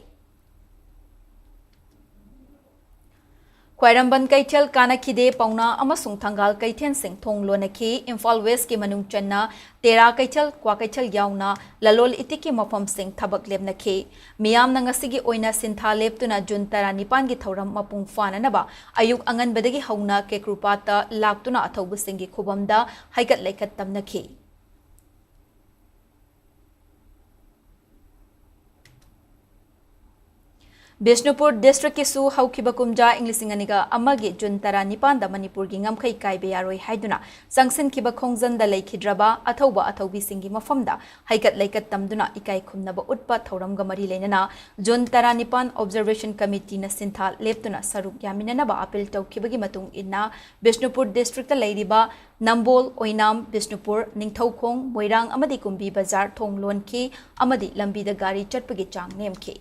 ꯈ꯭ꯋꯥꯏꯔꯝꯕꯟ ꯀꯩꯊꯦꯜ ꯀꯥꯅꯈꯤꯗꯦ꯫ ꯄꯥꯎꯅꯥ ꯑꯃꯁꯨꯡ ꯊꯪꯒꯥꯜ ꯀꯩꯊꯦꯜꯁꯤꯡ ꯊꯣꯡ ꯂꯣꯟꯅꯈꯤ꯫ ꯏꯝꯐꯥꯜ ꯋꯦꯁ꯭ꯠꯀꯤ ꯃꯅꯨꯡ ꯆꯟꯅ ꯇꯦꯔꯥ ꯀꯩꯊꯦꯜ, ꯀ꯭ꯋꯥꯀꯩꯊꯦꯜ ꯌꯥꯎꯅ ꯂꯂꯣꯜ ꯏꯇꯤꯛꯀꯤ ꯃꯐꯝꯁꯤꯡ ꯊꯕꯛ ꯂꯦꯞꯅꯈꯤ꯫ ꯃꯤꯌꯥꯝꯅ ꯉꯁꯤꯒꯤ ꯑꯣꯏꯅ ꯁꯤꯟꯊꯥ ꯂꯦꯞꯇꯨꯅ ꯖꯨꯟ ꯇꯔꯥꯅꯤꯄꯥꯟꯒꯤ ꯊꯧꯔꯝ ꯃꯄꯨꯡ ꯐꯥꯅꯅꯕ ꯑꯌꯨꯛ ꯑꯉꯟꯕꯗꯒꯤ ꯍꯧꯅ ꯀꯦꯀ꯭ꯔꯨꯄꯥꯠꯇ ꯂꯥꯛꯇꯨꯅ ꯑꯊꯧꯕꯁꯤꯡꯒꯤ ꯈꯨꯕꯝꯗ ꯍꯩꯀꯠ ꯂꯩꯀꯠ ꯇꯝꯅꯈꯤ꯫ ꯕꯤꯁꯅꯨꯄꯨꯔ district ꯀꯤꯁꯨ ꯍꯧꯈꯤꯕ ꯀꯨꯝꯖꯥ ꯏꯪ ꯂꯤꯁꯤꯡ ꯑꯅꯤꯒ ꯑꯃꯒꯤ ꯖꯨꯟ ꯇꯔꯥꯅꯤꯄꯥꯟꯗ ꯃꯅꯤꯄꯨꯔꯒꯤ ꯉꯝꯈꯩ ꯀꯥꯏꯕ ꯌꯥꯔꯣꯏ ꯍꯥꯏꯗꯨꯅ ꯆꯪꯁꯤꯟꯈꯤꯕ ꯈꯣꯡꯖꯟꯗ ꯂꯩꯈꯤꯗ꯭ꯔꯕ ꯑꯊꯧꯕ ꯑꯊꯧꯕꯤꯁꯤꯡꯒꯤ ꯃꯐꯝꯗ ꯍꯩꯀꯠ ꯂꯩꯀꯠ ꯇꯝꯗꯨꯅ ꯏꯀꯥꯏ ꯈꯨꯝꯅꯕ ꯎꯠꯄ ꯊꯧꯔꯝꯒ ꯃꯔꯤ ꯂꯩꯅꯅ ꯖꯨꯟ ꯇꯔꯥꯅꯤꯄꯥꯟ Observation Committee ꯅ ꯁꯤꯟꯊꯥ ꯂꯦꯞꯇꯨꯅ ꯁꯔꯨꯛ ꯌꯥꯃꯤꯟꯅꯅꯕ appeal ꯇꯧꯈꯤꯕꯒꯤ ꯃꯇꯨꯡ ꯏꯟꯅ ꯕꯤꯁꯅꯨꯄꯨꯔ district ꯇ ꯂꯩꯔꯤꯕ ꯅꯝꯕꯣꯜ, ꯑꯣꯏꯅꯥꯝ, ꯕꯤꯁꯅꯨꯄꯨꯔ, ꯅꯤꯡꯊꯧꯈꯣꯡ, ꯃꯣꯏꯔꯥꯡ ꯑꯃꯗꯤ ꯀꯨꯝꯕꯤ ꯕꯖꯥꯔ ꯊꯣꯡ ꯂꯣꯟꯈꯤ ꯑꯃꯗꯤ ꯂꯝꯕꯤꯗ ꯒꯥꯔꯤ ꯆꯠꯄꯒꯤ ꯆꯥꯡ ꯅꯦꯝꯈꯤ꯫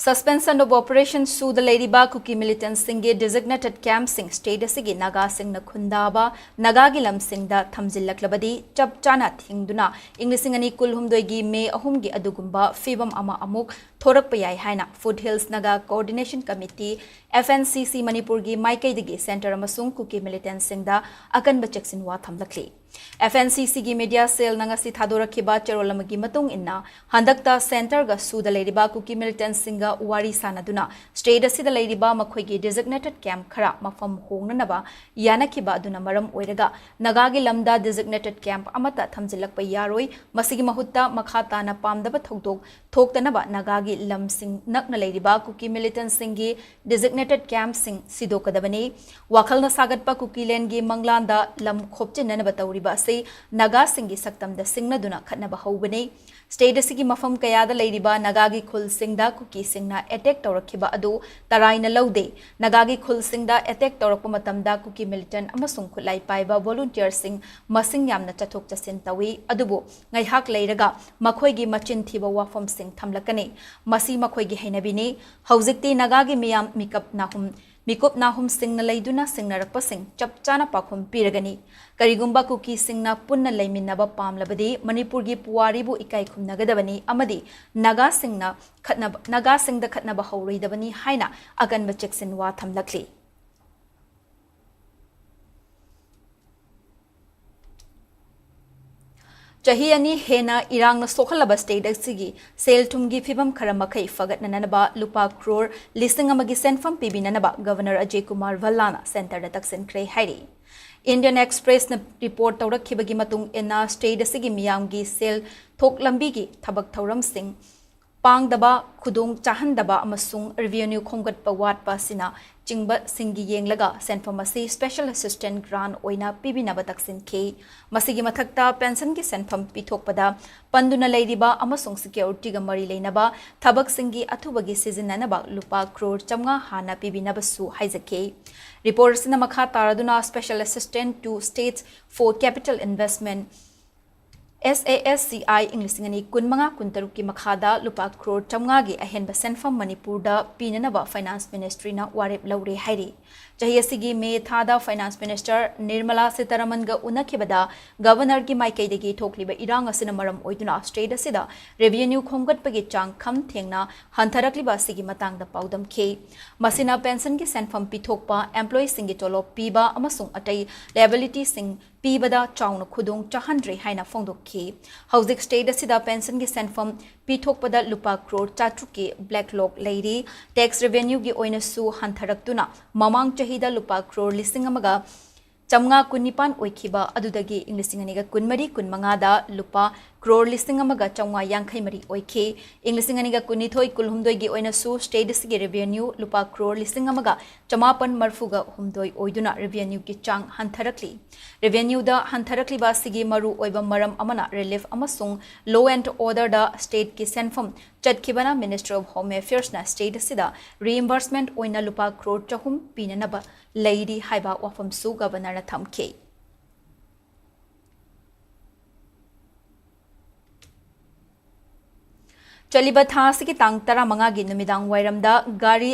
Suspension of Operation ꯁꯨꯗ ꯂꯩꯔꯤꯕ ꯀꯨꯀꯤ militant ꯁꯤꯡꯒꯤ designated camp ꯁꯤꯡ state ꯑꯁꯤꯒꯤ ꯅꯥꯒꯥꯁꯤꯡꯅ ꯈꯨꯟꯗꯥꯕ ꯅꯥꯒꯥꯒꯤ ꯂꯝꯁꯤꯡꯗ ꯊꯝꯖꯤꯜꯂꯛꯂꯕꯗꯤ ꯆꯞ ꯆꯥꯅ ꯊꯤꯡꯗꯨꯅ ꯏꯪ ꯂꯤꯁꯤꯡ ꯑꯅꯤ ꯀꯨꯟꯍꯨꯝꯗꯣꯏꯒꯤ ꯃꯦ ꯑꯍꯨꯝꯒꯤ ꯑꯗꯨꯒꯨꯝꯕ ꯐꯤꯕꯝ ꯑꯃ ꯑꯃꯨꯛ ꯊꯣꯔꯛꯄ ꯌꯥꯏ ꯍꯥꯏꯅ Foothills Naga Coordination Committee, F N C C, ꯃꯅꯤꯄꯨꯔꯒꯤ ꯃꯥꯏꯀꯩꯗꯒꯤ centre ꯑꯃꯁꯨꯡ ꯀꯨꯀꯤ militant ꯁꯤꯡꯗ ꯑꯀꯟꯕ ꯆꯦꯛꯁꯤꯟꯋꯥ ꯊꯝꯂꯛꯂꯤ꯫ F N C C ꯒꯤ media cell ꯅ ꯉꯁꯤ ꯊꯥꯗꯣꯔꯛꯈꯤꯕ ꯆꯦꯔꯣꯜ ꯑꯃꯒꯤ ꯃꯇꯨꯡ ꯏꯟꯅ, ꯍꯟꯗꯛꯇ centre ꯒ ꯁꯨꯗ ꯂꯩꯔꯤꯕ ꯀꯨꯀꯤ militant ꯁꯤꯡꯒ ꯋꯥꯔꯤ ꯁꯥꯅꯗꯨꯅ state ꯑꯁꯤꯗ ꯂꯩꯔꯤꯕ ꯃꯈꯣꯏꯒꯤ designated camp ꯈꯔ ꯃꯐꯝ ꯍꯣꯡꯅꯅꯕ ꯌꯥꯅꯈꯤꯕ ꯑꯗꯨꯅ ꯃꯔꯝ ꯑꯣꯏꯔꯒ ꯅꯥꯒꯥꯒꯤ ꯂꯝꯗ designated camp ꯑꯃꯠꯇ ꯊꯝꯖꯤꯜꯂꯛꯄ ꯌꯥꯔꯣꯏ꯫ ꯃꯁꯤꯒꯤ ꯃꯍꯨꯠꯇ ꯃꯈꯥ ꯇꯥꯅ ꯄꯥꯝꯗꯕ ꯊꯧꯗꯣꯛ ꯊꯣꯛꯇꯅꯕ ꯅꯥꯒꯥꯒꯤ ꯂꯝꯁꯤꯡ ꯅꯛꯅ ꯂꯩꯔꯤꯕ ꯀꯨꯀꯤ ꯃꯤꯂꯤꯇꯦꯟꯁꯤꯡꯒꯤ ꯗꯤꯖꯤꯒꯅꯦꯇꯦꯗ ꯀꯦꯝꯞꯁꯤꯡ ꯁꯤꯗꯣꯛꯀꯗꯕꯅꯤ꯫ ꯋꯥꯈꯜꯅ ꯁꯥꯒꯠꯄ ꯀꯨꯀꯤꯂꯦꯟꯒꯤ ꯃꯪꯂꯥꯟꯗ ꯂꯝ ꯈꯣꯞꯆꯤꯟꯅꯅꯕ ꯇꯧꯔꯤꯕ ꯑꯁꯤ ꯅꯥꯒꯥꯁꯤꯡꯒꯤ ꯁꯛꯇꯝꯗ ꯁꯤꯡꯅꯗꯨꯅ ꯈꯠꯅꯕ ꯍꯧꯕꯅꯤ꯫ ꯁ꯭ꯇꯦꯠ ꯑꯁꯤꯒꯤ ꯃꯐꯝ ꯀꯌꯥꯗ ꯂꯩꯔꯤꯕ ꯅꯥꯒꯥꯒꯤ ꯈꯨꯜꯁꯤꯡꯗ ꯀꯨꯀꯤꯁꯤꯡꯅ ꯑꯦꯇꯦꯛ ꯇꯧꯔꯛꯈꯤꯕ ꯑꯗꯨ ꯇꯔꯥꯏꯅ ꯂꯧꯗꯦ꯫ ꯅꯥꯒꯥꯒꯤ ꯈꯨꯜꯁꯤꯡꯗ ꯑꯦꯇꯦꯛ ꯇꯧꯔꯛꯄ ꯃꯇꯝꯗ ꯀꯨꯀꯤ ꯃꯤꯂꯤꯇꯦꯟ ꯑꯃꯁꯨꯡ ꯈꯨꯠꯂꯥꯏ ꯄꯥꯏꯕ ꯚꯣꯂꯨꯟꯇꯤꯌꯔꯁꯤꯡ ꯃꯁꯤꯡ ꯌꯥꯝꯅ ꯆꯠꯊꯣꯛ ꯆꯠꯁꯤꯟ ꯇꯧꯏ, ꯑꯗꯨꯕꯨ ꯉꯥꯏꯍꯥꯛ ꯂꯩꯔꯒ ꯃꯈꯣꯏꯒꯤ ꯃꯆꯤꯟ ꯊꯤꯕ ꯋꯥꯐꯝꯁꯤꯡ ꯊꯝꯂꯛꯀꯅꯤ꯫ ꯃꯁꯤ ꯃꯈꯣꯏꯒꯤ ꯍꯩꯅꯕꯤꯅꯤ꯫ ꯍꯧꯖꯤꯛꯇꯤ ꯅꯥꯒꯥꯒꯤ ꯃꯤꯌꯥꯝ ꯃꯤꯀꯞ ꯅꯥꯍꯨꯝ, ꯃꯤꯀꯨꯞ ꯅꯥꯍꯨꯝꯁꯤꯡꯅ ꯂꯩꯗꯨꯅ ꯁꯤꯡꯅꯔꯛꯄꯁꯤꯡ ꯆꯞ ꯆꯥꯅ ꯄꯥꯎꯈꯨꯝ ꯄꯤꯔꯒꯅꯤ꯫ ꯀꯔꯤꯒꯨꯝꯕ ꯀꯨꯀꯤꯁꯤꯡꯅ ꯄꯨꯟꯅ ꯂꯩꯃꯤꯟꯅꯕ ꯄꯥꯝꯂꯕꯗꯤ ꯃꯅꯤꯄꯨꯔꯒꯤ ꯄꯨꯋꯥꯔꯤꯕꯨ ꯏꯀꯥꯏ ꯈꯨꯝꯅꯒꯗꯕꯅꯤ ꯑꯃꯗꯤ ꯅꯥꯒꯥꯁꯤꯡꯅ ꯈꯠꯅꯕ, ꯅꯥꯒꯥꯁꯤꯡꯗ ꯈꯠꯅꯕ ꯍꯧꯔꯣꯏꯗꯕꯅꯤ ꯍꯥꯏꯅ ꯑꯀꯟꯕ ꯆꯦꯛꯁꯤꯟꯋꯥ ꯊꯝꯂꯛꯂꯤ꯫ ꯆꯍꯤ ꯑꯅꯤ ꯍꯦꯟꯅ ꯏꯔꯥꯡꯅ ꯁꯣꯛꯍꯜꯂꯕ ꯁ꯭ꯇꯦꯠ ꯑꯁꯤꯒꯤ ꯁꯦꯜ ꯊꯨꯝꯒꯤ ꯐꯤꯕꯝ ꯈꯔ ꯃꯈꯩ ꯐꯒꯠꯅꯅꯕ ꯂꯨꯄꯥ ꯀ꯭ꯔꯣꯔ ꯂꯤꯁꯤꯡ ꯑꯃꯒꯤ ꯁꯦꯟꯐꯝ ꯄꯤꯕꯤꯅꯅꯕ ꯒꯚꯔꯅꯔ ꯑꯖꯌ ꯀꯨꯃꯥꯔ ꯚꯜꯂꯥꯅ ꯁꯦꯟꯇꯔꯗ ꯇꯛꯁꯤꯟꯈ꯭ꯔꯦ ꯍꯥꯏꯔꯤ꯫ ꯏꯟꯗꯤꯌꯟ ꯑꯦꯛꯁꯄ꯭ꯔꯦꯁꯅ ꯔꯤꯄꯣꯔꯠ ꯇꯧꯔꯛꯈꯤꯕꯒꯤ ꯃꯇꯨꯡ ꯏꯟꯅ, ꯁ꯭ꯇꯦꯠ ꯑꯁꯤꯒꯤ ꯃꯤꯌꯥꯝꯒꯤ ꯁꯦꯜ ꯊꯣꯛ ꯂꯝꯕꯤꯒꯤ ꯊꯕꯛ ꯊꯧꯔꯝꯁꯤꯡ ꯄꯥꯡꯗꯕ, ꯈꯨꯗꯣꯡ ꯆꯥꯍꯟꯗꯕ ꯑꯃꯁꯨꯡ ꯔꯦꯚꯤꯅ꯭ꯌꯨ ꯈꯣꯝꯒꯠꯄ ꯋꯥꯠꯄ ꯑꯁꯤꯅ ꯆꯤꯡꯕꯁꯤꯡꯒꯤ ꯌꯦꯡꯂꯒ ꯁꯦꯟꯐꯝ ꯑꯁꯤ ꯁ꯭ꯄꯦꯁꯦꯜ ꯑꯦꯁꯤꯁꯇꯦꯟꯠ ꯒ꯭ꯔꯥꯟꯠ ꯑꯣꯏꯅ ꯄꯤꯕꯤꯅꯕ ꯇꯛꯁꯤꯟꯈꯤ꯫ ꯃꯁꯤꯒꯤ ꯃꯊꯛꯇ, ꯄꯦꯟꯁꯟꯒꯤ ꯁꯦꯟꯐꯝ ꯄꯤꯊꯣꯛꯄꯗ ꯄꯟꯗꯨꯅ ꯂꯩꯔꯤꯕ ꯑꯃꯁꯨꯡ ꯁꯦꯀ꯭ꯌꯨꯔꯤꯇꯤꯒ ꯃꯔꯤ ꯂꯩꯅꯕ ꯊꯕꯛꯁꯤꯡꯒꯤ ꯑꯊꯨꯕꯒꯤ ꯁꯤꯖꯤꯟꯅꯅꯕ ꯂꯨꯄꯥ ꯀ꯭ꯔꯣꯔ ꯆꯥꯝꯃꯉꯥ ꯍꯥꯟꯅ ꯄꯤꯕꯤꯅꯕꯁꯨ ꯍꯥꯏꯖꯈꯤ꯫ ꯔꯤꯄꯣꯔꯠ ꯑꯁꯤꯅ ꯃꯈꯥ ꯇꯥꯔꯗꯨꯅ, Special Assistant to States for Capital Investment, S A S C I, ꯏꯪ ꯂꯤꯁꯤꯡ ꯑꯅꯤ ꯀꯨꯟꯃꯉꯥ ꯀꯨꯟꯇꯔꯨꯛꯀꯤ ꯃꯈꯥꯗ ꯂꯨꯄꯥ ꯀ꯭ꯔꯣꯔ ꯆꯥꯝꯃꯉꯥꯒꯤ ꯑꯍꯦꯟꯕ ꯁꯦꯟꯐꯝ ꯃꯅꯤꯄꯨꯔꯗ ꯄꯤꯅꯅꯕ ꯐꯥꯏꯅꯥꯟꯁ ꯃꯤꯅꯤꯁꯇ꯭ꯔꯤꯅ ꯋꯥꯔꯦꯞ ꯂꯧꯔꯦ ꯍꯥꯏꯔꯤ꯫ ꯆꯍꯤ ꯑꯁꯤꯒꯤ ꯃꯦ ꯊꯥꯗ ꯐꯥꯏꯅꯥꯟꯁ ꯃꯤꯅꯤꯁꯇꯔ ꯅꯤꯔꯃꯂꯥ ꯁꯤꯇꯥꯔꯥꯃꯟꯒ ꯎꯅꯈꯤꯕꯗ ꯒꯚꯔꯅꯔꯒꯤ ꯃꯥꯏꯀꯩꯗꯒꯤ ꯊꯣꯛꯂꯤꯕ ꯏꯔꯥꯡ ꯑꯁꯤꯅ ꯃꯔꯝ ꯑꯣꯏꯗꯨꯅ ꯁ꯭ꯇꯦꯠ ꯑꯁꯤꯗ ꯔꯦꯚꯤꯅ꯭ꯌꯨ ꯈꯣꯝꯒꯠꯄꯒꯤ ꯆꯥꯡ ꯈꯝ ꯊꯦꯡꯅ ꯍꯟꯊꯔꯛꯂꯤꯕ ꯑꯁꯤꯒꯤ ꯃꯇꯥꯡꯗ ꯄꯥꯎꯗꯝꯈꯤ꯫ ꯃꯁꯤꯅ ꯄꯦꯟꯁꯟꯒꯤ ꯁꯦꯟꯐꯝ ꯄꯤꯊꯣꯛꯄ, ꯑꯦꯝꯄ꯭ꯂꯣꯌꯤꯁꯤꯡꯒꯤ ꯇꯣꯂꯣꯞ ꯄꯤꯕ ꯑꯃꯁꯨꯡ ꯑꯇꯩ ꯂꯥꯏꯕꯤꯂꯤꯇꯤꯁꯤꯡ ꯄꯤꯕꯗ ꯆꯥꯎꯅ ꯈꯨꯗꯣꯡ ꯆꯥꯍꯟꯗ꯭ꯔꯦ ꯍꯥꯏꯅ ꯐꯣꯡꯗꯣꯛꯈꯤ꯫ ꯍꯧꯖꯤꯛ ꯁ꯭ꯇꯦꯠ ꯑꯁꯤꯗ ꯄꯦꯟꯁꯟꯒꯤ ꯁꯦꯟꯐꯝ ꯄꯤꯊꯣꯛꯄꯗ ꯂꯨꯄꯥ ꯀ꯭ꯔꯣꯔ ꯆꯥꯇ꯭ꯔꯨꯛꯀꯤ ꯕ꯭ꯂꯦꯛ ꯂꯣꯛ ꯂꯩꯔꯤ꯫ ꯇꯦꯛꯁ ꯔꯦꯚꯦꯅ꯭ꯌꯨꯒꯤ ꯑꯣꯏꯅꯁꯨ ꯍꯟꯊꯔꯛꯇꯨꯅ ꯃꯃꯥꯡ ꯆꯍꯤꯗ ꯂꯨꯄꯥ ꯀ꯭ꯔꯣꯔ ꯂꯤꯁꯤꯡ ꯑꯃꯒ ꯆꯥꯝꯃꯉꯥ ꯀꯨꯟꯅꯤꯄꯥꯟ ꯑꯣꯏꯈꯤꯕ ꯑꯗꯨꯗꯒꯤ ꯏꯪ ꯂꯤꯁꯤꯡ ꯑꯅꯤꯒ ꯀꯨꯟꯃꯔꯤ ꯀꯨꯟꯃꯉꯥꯗ ꯂꯨꯄꯥ ꯀ꯭ꯔꯣꯔ ꯂꯤꯁꯤꯡ ꯑꯃꯒ ꯆꯥꯝꯃꯉꯥ ꯌꯥꯡꯈꯩ ꯃꯔꯤ ꯑꯣꯏꯈꯤ꯫ ꯏꯪ ꯂꯤꯁꯤꯡ ꯑꯅꯤꯒ ꯀꯨꯟꯅꯤꯊꯣꯏ ꯀꯨꯟꯍꯨꯝꯗꯣꯏꯒꯤ ꯑꯣꯏꯅꯁꯨ state ꯑꯁꯤꯒꯤ revenue ꯂꯨꯄꯥ ꯀ꯭ꯔꯣꯔ ꯂꯤꯁꯤꯡ ꯑꯃꯒ ꯆꯃꯥꯄꯟ ꯃꯔꯤꯐꯨꯒ ꯍꯨꯝꯗꯣꯏ ꯑꯣꯏꯗꯨꯅ revenueꯒꯤ ꯆꯥꯡ ꯍꯟꯊꯔꯛꯂꯤ꯫ Revenueꯗ ꯍꯟꯊꯔꯛꯂꯤꯕ ꯑꯁꯤꯒꯤ ꯃꯔꯨ ꯑꯣꯏꯕ ꯃꯔꯝ ꯑꯃꯅ relief ꯑꯃꯁꯨꯡ law and orderꯗ stateꯀꯤ ꯁꯦꯟꯐꯝ ꯆꯠꯈꯤꯕꯅ Ministry of Home Affairsꯅ state ꯑꯁꯤꯗ reimbursement ꯑꯣꯏꯅ ꯂꯨꯄꯥ ꯀ꯭ꯔꯣꯔ ꯆꯍꯨꯝ ꯄꯤꯅꯅꯕ ꯂꯩꯔꯤ ꯍꯥꯏꯕ ꯋꯥꯐꯝꯁꯨ Governorꯅ ꯊꯝꯈꯤ꯫ ꯆꯠꯂꯤꯕ ꯊꯥ ꯑꯁꯤꯒꯤ ꯇꯥꯡ ꯇꯔꯥꯃꯉꯥꯒꯤ ꯅꯨꯃꯤꯗꯥꯡ ꯋꯥꯏꯔꯝꯗ ꯒꯥꯔꯤ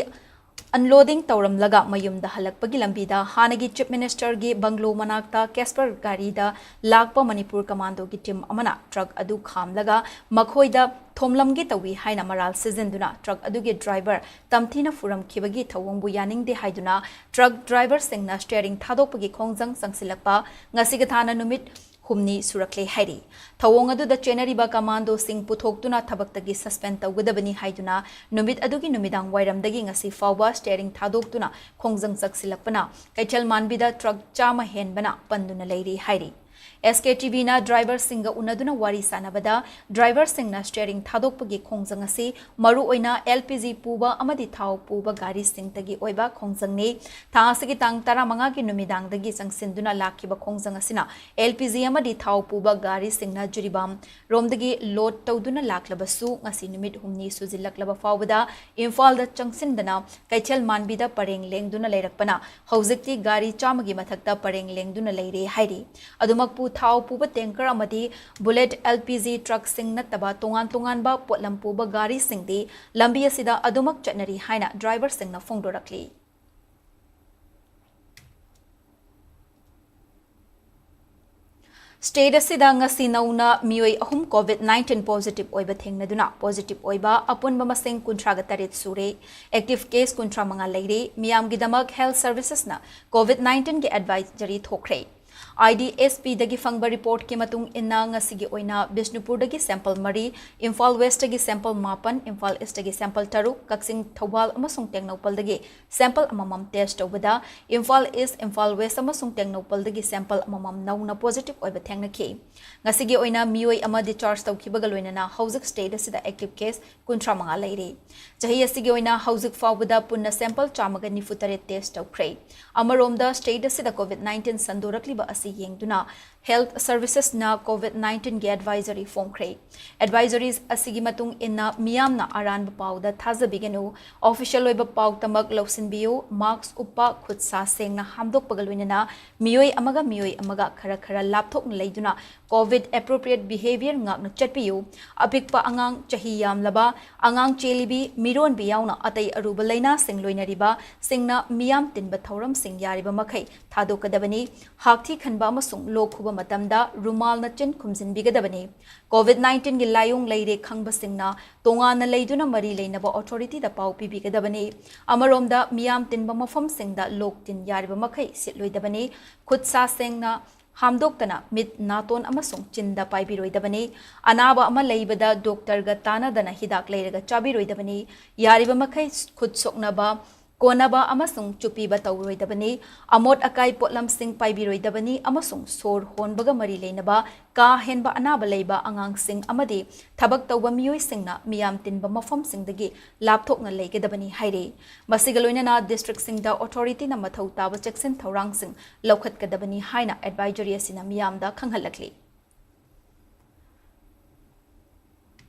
unloading ꯇꯧꯔꯝꯂꯒ ꯃꯌꯨꯝꯗ ꯍꯜꯂꯛꯄꯒꯤ ꯂꯝꯕꯤꯗ ꯍꯥꯟꯅꯒꯤ Chief Ministerꯒꯤ bungalow ꯃꯅꯥꯛꯇ Casper ꯒꯥꯔꯤꯗ ꯂꯥꯛꯄ ꯃꯅꯤꯄꯨꯔ commandoꯒꯤ team ꯑꯃꯅ truck ꯑꯗꯨ ꯈꯥꯝꯂꯒ ꯃꯈꯣꯏꯗ ꯊꯣꯝꯂꯝꯒꯦ ꯇꯧꯏ ꯍꯥꯏꯅ ꯃꯔꯥꯜ ꯁꯤꯖꯤꯟꯗꯨꯅ truck ꯑꯗꯨꯒꯤ driver ꯇꯝꯊꯤꯅ ꯐꯨꯔꯝꯈꯤꯕꯒꯤ ꯊꯧꯑꯣꯡꯕꯨ ꯌꯥꯅꯤꯡꯗꯦ ꯍꯥꯏꯗꯨꯅ truck driverꯁꯤꯡꯅ steering ꯊꯥꯗꯣꯛꯄꯒꯤ ꯈꯣꯡꯖꯪ ꯆꯪꯁꯤꯜꯂꯛꯄ ꯉꯁꯤꯒꯤ ꯊꯥꯅ ꯅꯨꯃꯤꯠ ꯍꯨꯝꯅꯤ ꯁꯨꯔꯛꯂꯦ ꯍꯥꯏꯔꯤ꯫ ꯊꯧꯑꯣꯡ ꯑꯗꯨꯗ ꯆꯦꯟꯅꯔꯤꯕ commandoꯁꯤꯡ ꯄꯨꯊꯣꯛꯇꯨꯅ ꯊꯕꯛꯇꯒꯤ suspend ꯇꯧꯒꯗꯕꯅꯤ ꯍꯥꯏꯗꯨꯅ ꯅꯨꯃꯤꯠ ꯑꯗꯨꯒꯤ ꯅꯨꯃꯤꯗꯥꯡ ꯋꯥꯏꯔꯝꯗꯒꯤ ꯉꯁꯤ ꯐꯥꯎꯕ steering ꯊꯥꯗꯣꯛꯇꯨꯅ ꯈꯣꯡꯖꯪ ꯆꯪꯁꯤꯜꯂꯛꯄꯅ ꯀꯩꯊꯦꯜ ꯃꯥꯟꯕꯤꯗ truck ꯆꯥꯝꯃ ꯍꯦꯟꯕꯅ ꯄꯟꯗꯨꯅ ꯂꯩꯔꯤ ꯍꯥꯏꯔꯤ꯫ SKTVꯅ driverꯁꯤꯡꯒ ꯎꯅꯗꯨꯅ ꯋꯥꯔꯤ ꯁꯥꯟꯅꯕꯗ driverꯁꯤꯡꯅ steering ꯊꯥꯗꯣꯛꯄꯒꯤ ꯈꯣꯡꯖꯪ ꯑꯁꯤ ꯃꯔꯨꯑꯣꯏꯅ LPG ꯄꯨꯕ ꯑꯃꯗꯤ ꯊꯥꯎ ꯄꯨꯕ ꯒꯥꯔꯤꯁꯤꯡꯗꯒꯤ ꯑꯣꯏꯕ ꯈꯣꯡꯖꯪꯅꯤ꯫ ꯊꯥ ꯑꯁꯤꯒꯤ ꯇꯥꯡ ꯇꯔꯥꯃꯉꯥꯒꯤ ꯅꯨꯃꯤꯗꯥꯡꯗꯒꯤ ꯆꯪꯁꯤꯟꯗꯨꯅ ꯂꯥꯛꯈꯤꯕ ꯈꯣꯡꯖꯪ ꯑꯁꯤꯅ LPG ꯑꯃꯗꯤ ꯊꯥꯎ ꯄꯨꯕ ꯒꯥꯔꯤꯁꯤꯡꯅ ꯖꯤꯔꯤꯕꯥꯝ ꯔꯣꯝꯗꯒꯤ load ꯇꯧꯗꯨꯅ ꯂꯥꯛꯂꯕꯁꯨ ꯉꯁꯤ ꯅꯨꯃꯤꯠ ꯍꯨꯝꯅꯤ ꯁꯨꯖꯤꯜꯂꯛꯂꯕ ꯐꯥꯎꯕꯗ ꯏꯝꯐꯥꯜꯗ ꯆꯪꯁꯤꯟꯗꯅ ꯀꯩꯊꯦꯜ ꯃꯥꯟꯕꯤꯗ ꯄꯔꯦꯡ ꯂꯦꯡꯗꯨꯅ ꯂꯩꯔꯛꯄꯅ ꯍꯧꯖꯤꯛꯇꯤ ꯒꯥꯔꯤ ꯆꯥꯝꯃꯒꯤ ꯃꯊꯛꯇ ꯄꯔꯦꯡ ꯂꯦꯡꯗꯨꯅ ꯂꯩꯔꯦ ꯍꯥꯏꯔꯤ꯫ ꯑꯗꯨꯃꯛꯄꯨ ꯊꯥꯎ ꯄꯨꯕ tanker ꯑꯃꯗꯤ bullet LPG truckꯁꯤꯡ ꯅꯠꯇꯕ ꯇꯣꯉꯥꯟ ꯇꯣꯉꯥꯟꯕ ꯄꯣꯠꯂꯝ ꯄꯨꯕ ꯒꯥꯔꯤꯁꯤꯡꯗꯤ ꯂꯝꯕꯤ ꯑꯁꯤꯗ ꯑꯗꯨꯃꯛ ꯆꯠꯅꯔꯤ ꯍꯥꯏꯅ driverꯁꯤꯡꯅ ꯐꯣꯡꯗꯣꯔꯛꯂꯤ꯫ State ꯑꯁꯤꯗ ꯉꯁꯤ ꯅꯧꯅ ꯃꯤꯑꯣꯏ ꯑꯍꯨꯝ COVID nineteen positive ꯑꯣꯏꯕ ꯊꯦꯡꯅꯗꯨꯅ positive ꯑꯣꯏꯕ ꯑꯄꯨꯟꯕ ꯃꯁꯤꯡ ꯀꯨꯟꯊ꯭ꯔꯥꯒ ꯇꯔꯦꯠ ꯁꯨꯔꯦ꯫ Active case ꯀꯨꯟꯊ꯭ꯔꯥ ꯃꯉꯥ ꯂꯩꯔꯦ꯫ ꯃꯤꯌꯥꯝꯒꯤꯗꯃꯛ health servicesꯅ COVID nineteenꯒꯤ advisory ꯊꯣꯛꯈ꯭ꯔꯦ꯫ IDSPꯗꯒꯤ ꯐꯪꯕ reportꯀꯤ ꯃꯇꯨꯡ ꯏꯟꯅ, ꯉꯁꯤꯒꯤ ꯑꯣꯏꯅ ꯕꯤꯁꯅꯨꯄꯨꯔꯗꯒꯤ sample ꯃꯔꯤ, ꯏꯝꯐꯥꯜ Westꯇꯒꯤ sample ꯃꯥꯄꯟ, ꯏꯝꯐꯥꯜ Eastꯇꯒꯤ sample ꯇꯔꯨꯛ, ꯀꯛꯆꯤꯡ, ꯊꯧꯕꯥꯜ ꯑꯃꯁꯨꯡ ꯇꯦꯡꯅꯧꯄꯜꯗꯒꯤ sample ꯑꯃꯃꯝ test ꯇꯧꯕꯗ, ꯏꯝꯐꯥꯜ East, ꯏꯝꯐꯥꯜ West ꯑꯃꯁꯨꯡ ꯇꯦꯡꯅꯧꯄꯜꯗꯒꯤ sample ꯑꯃꯃꯝ ꯅꯧꯅ positive ꯑꯣꯏꯕ ꯊꯦꯡꯅꯈꯤ꯫ ꯉꯁꯤꯒꯤ ꯑꯣꯏꯅ ꯃꯤꯑꯣꯏ ꯑꯃ discharge ꯇꯧꯈꯤꯕꯒ ꯂꯣꯏꯅꯅ ꯍꯧꯖꯤꯛ state ꯑꯁꯤꯗ active case ꯀꯨꯟꯊ꯭ꯔꯥ ꯃꯉꯥ ꯂꯩꯔꯤ꯫ ꯆꯍꯤ ꯑꯁꯤꯒꯤ ꯑꯣꯏꯅ ꯍꯧꯖꯤꯛ ꯐꯥꯎꯕꯗ ꯄꯨꯟꯅ sample ꯆꯥꯝꯃꯒ ꯅꯤꯐꯨ ꯇꯔꯦꯠ test ꯇꯧꯈ꯭ꯔꯦ꯫ ꯑꯃꯔꯣꯝꯗ, state ꯑꯁꯤꯗ COVID nineteen ꯁꯟꯗꯣꯔꯛꯂꯤꯕ ꯑꯁꯤ ꯌꯦꯡꯗꯨꯅ health servicesꯅ COVID nineteenꯒꯤ advisory ꯐꯣꯡꯈ꯭ꯔꯦ꯫ Advisories ꯑꯁꯤꯒꯤ ꯃꯇꯨꯡ ꯏꯟꯅ ꯃꯤꯌꯥꯝꯅ ꯑꯔꯥꯟꯕ ꯄꯥꯎꯗ ꯊꯥꯖꯕꯤꯒꯅꯨ, official ꯑꯣꯏꯕ ꯄꯥꯎꯇꯃꯛ ꯂꯧꯁꯤꯟꯕꯤꯌꯨ, mask ꯎꯞꯄ, ꯈꯨꯠ ꯁꯥ ꯁꯦꯡꯅ ꯍꯥꯝꯗꯣꯛꯄꯒ ꯂꯣꯏꯅꯅ ꯃꯤꯑꯣꯏ ꯑꯃꯒ ꯃꯤꯑꯣꯏ ꯑꯃꯒ ꯈꯔ ꯈꯔ ꯂꯥꯞꯊꯣꯛꯅ ꯂꯩꯗꯨꯅ COVID appropriate behaviour ꯉꯥꯛꯅ ꯆꯠꯄꯤꯌꯨ꯫ ꯑꯄꯤꯛꯄ ꯑꯉꯥꯡ, ꯆꯍꯤ ꯌꯥꯝꯂꯕ, ꯑꯉꯥꯡ ꯆꯦꯜꯂꯤꯕꯤ, ꯃꯤꯔꯣꯟꯕꯤ ꯌꯥꯎꯅ ꯑꯇꯩ ꯑꯔꯨꯕ ꯂꯥꯏꯅꯥꯁꯤꯡ ꯂꯣꯏꯅꯔꯤꯕ ꯁꯤꯡꯅ ꯃꯤꯌꯥꯝ ꯇꯤꯟꯕ ꯊꯧꯔꯝꯁꯤꯡ ꯌꯥꯔꯤꯕ ꯃꯈꯩ ꯊꯥꯗꯣꯛꯀꯗꯕꯅꯤ꯫ ꯍꯥꯛꯊꯤ ꯈꯟꯕ ꯑꯃꯁꯨꯡ ꯂꯣꯛ ꯈꯨꯕ ꯃꯇꯝꯗ ꯔꯨꯃꯥꯜꯅ ꯆꯤꯟ ꯈꯨꯝꯖꯤꯟꯕꯤꯒꯗꯕꯅꯤ꯫ COVID nineteenꯒꯤ ꯂꯥꯏꯑꯣꯡ ꯂꯩꯔꯦ ꯈꯪꯕꯁꯤꯡꯅ ꯇꯣꯉꯥꯟꯅ ꯂꯩꯗꯨꯅ ꯃꯔꯤ ꯂꯩꯅꯕ authorityꯗ ꯄꯥꯎ ꯄꯤꯕꯤꯒꯗꯕꯅꯤ꯫ ꯑꯃꯔꯣꯝꯗ, ꯃꯤꯌꯥꯝ ꯇꯤꯟꯕ ꯃꯐꯝꯁꯤꯡꯗ ꯂꯣꯛ ꯇꯤꯟ ꯌꯥꯔꯤꯕ ꯃꯈꯩ ꯁꯤꯠꯂꯣꯏꯗꯕꯅꯤ꯫ ꯈꯨꯠ ꯁꯥ ꯁꯦꯡꯅ ꯍꯥꯝꯗꯣꯛꯇꯅ ꯃꯤꯠ, ꯅꯥꯇꯣꯟ ꯑꯃꯁꯨꯡ ꯆꯤꯟꯗ ꯄꯥꯏꯕꯤꯔꯣꯏꯗꯕꯅꯤ꯫ ꯑꯅꯥꯕ ꯑꯃ ꯂꯩꯕꯗ doctorꯒ ꯇꯥꯟꯅꯗꯅ ꯍꯤꯗꯥꯛ ꯂꯩꯔꯒ ꯆꯥꯕꯤꯔꯣꯏꯗꯕꯅꯤ꯫ ꯌꯥꯔꯤꯕ ꯃꯈꯩ ꯈꯨꯠ ꯁꯣꯛꯅꯕ, ꯀꯣꯟꯅꯕ ꯑꯃꯁꯨꯡ ꯆꯨꯞꯄꯤꯕ ꯇꯧꯔꯣꯏꯗꯕꯅꯤ꯫ ꯑꯃꯣꯠ ꯑꯀꯥꯏ ꯄꯣꯠꯂꯝꯁꯤꯡ ꯄꯥꯏꯕꯤꯔꯣꯏꯗꯕꯅꯤ ꯑꯃꯁꯨꯡ ꯁꯣꯔ ꯍꯣꯟꯕꯒ ꯃꯔꯤ ꯂꯩꯅꯕ ꯀꯥ ꯍꯦꯟꯕ ꯑꯅꯥꯕ ꯂꯩꯕ ꯑꯉꯥꯡꯁꯤꯡ ꯑꯃꯗꯤ ꯊꯕꯛ ꯇꯧꯕ ꯃꯤꯑꯣꯏꯁꯤꯡꯅ ꯃꯤꯌꯥꯝ ꯇꯤꯟꯕ ꯃꯐꯝꯁꯤꯡꯗꯒꯤ ꯂꯥꯞꯊꯣꯛꯅ ꯂꯩꯒꯗꯕꯅꯤ ꯍꯥꯏꯔꯤ꯫ ꯃꯁꯤꯒ ꯂꯣꯏꯅꯅ districtꯁꯤꯡꯗ authorityꯅ ꯃꯊꯧ ꯇꯥꯕ ꯆꯦꯛꯁꯤꯟ ꯊꯧꯔꯥꯡꯁꯤꯡ ꯂꯧꯈꯠꯀꯗꯕꯅꯤ ꯍꯥꯏꯅ advisory ꯑꯁꯤꯅ ꯃꯤꯌꯥꯝꯗ ꯈꯪꯍꯜꯂꯛꯂꯤ꯫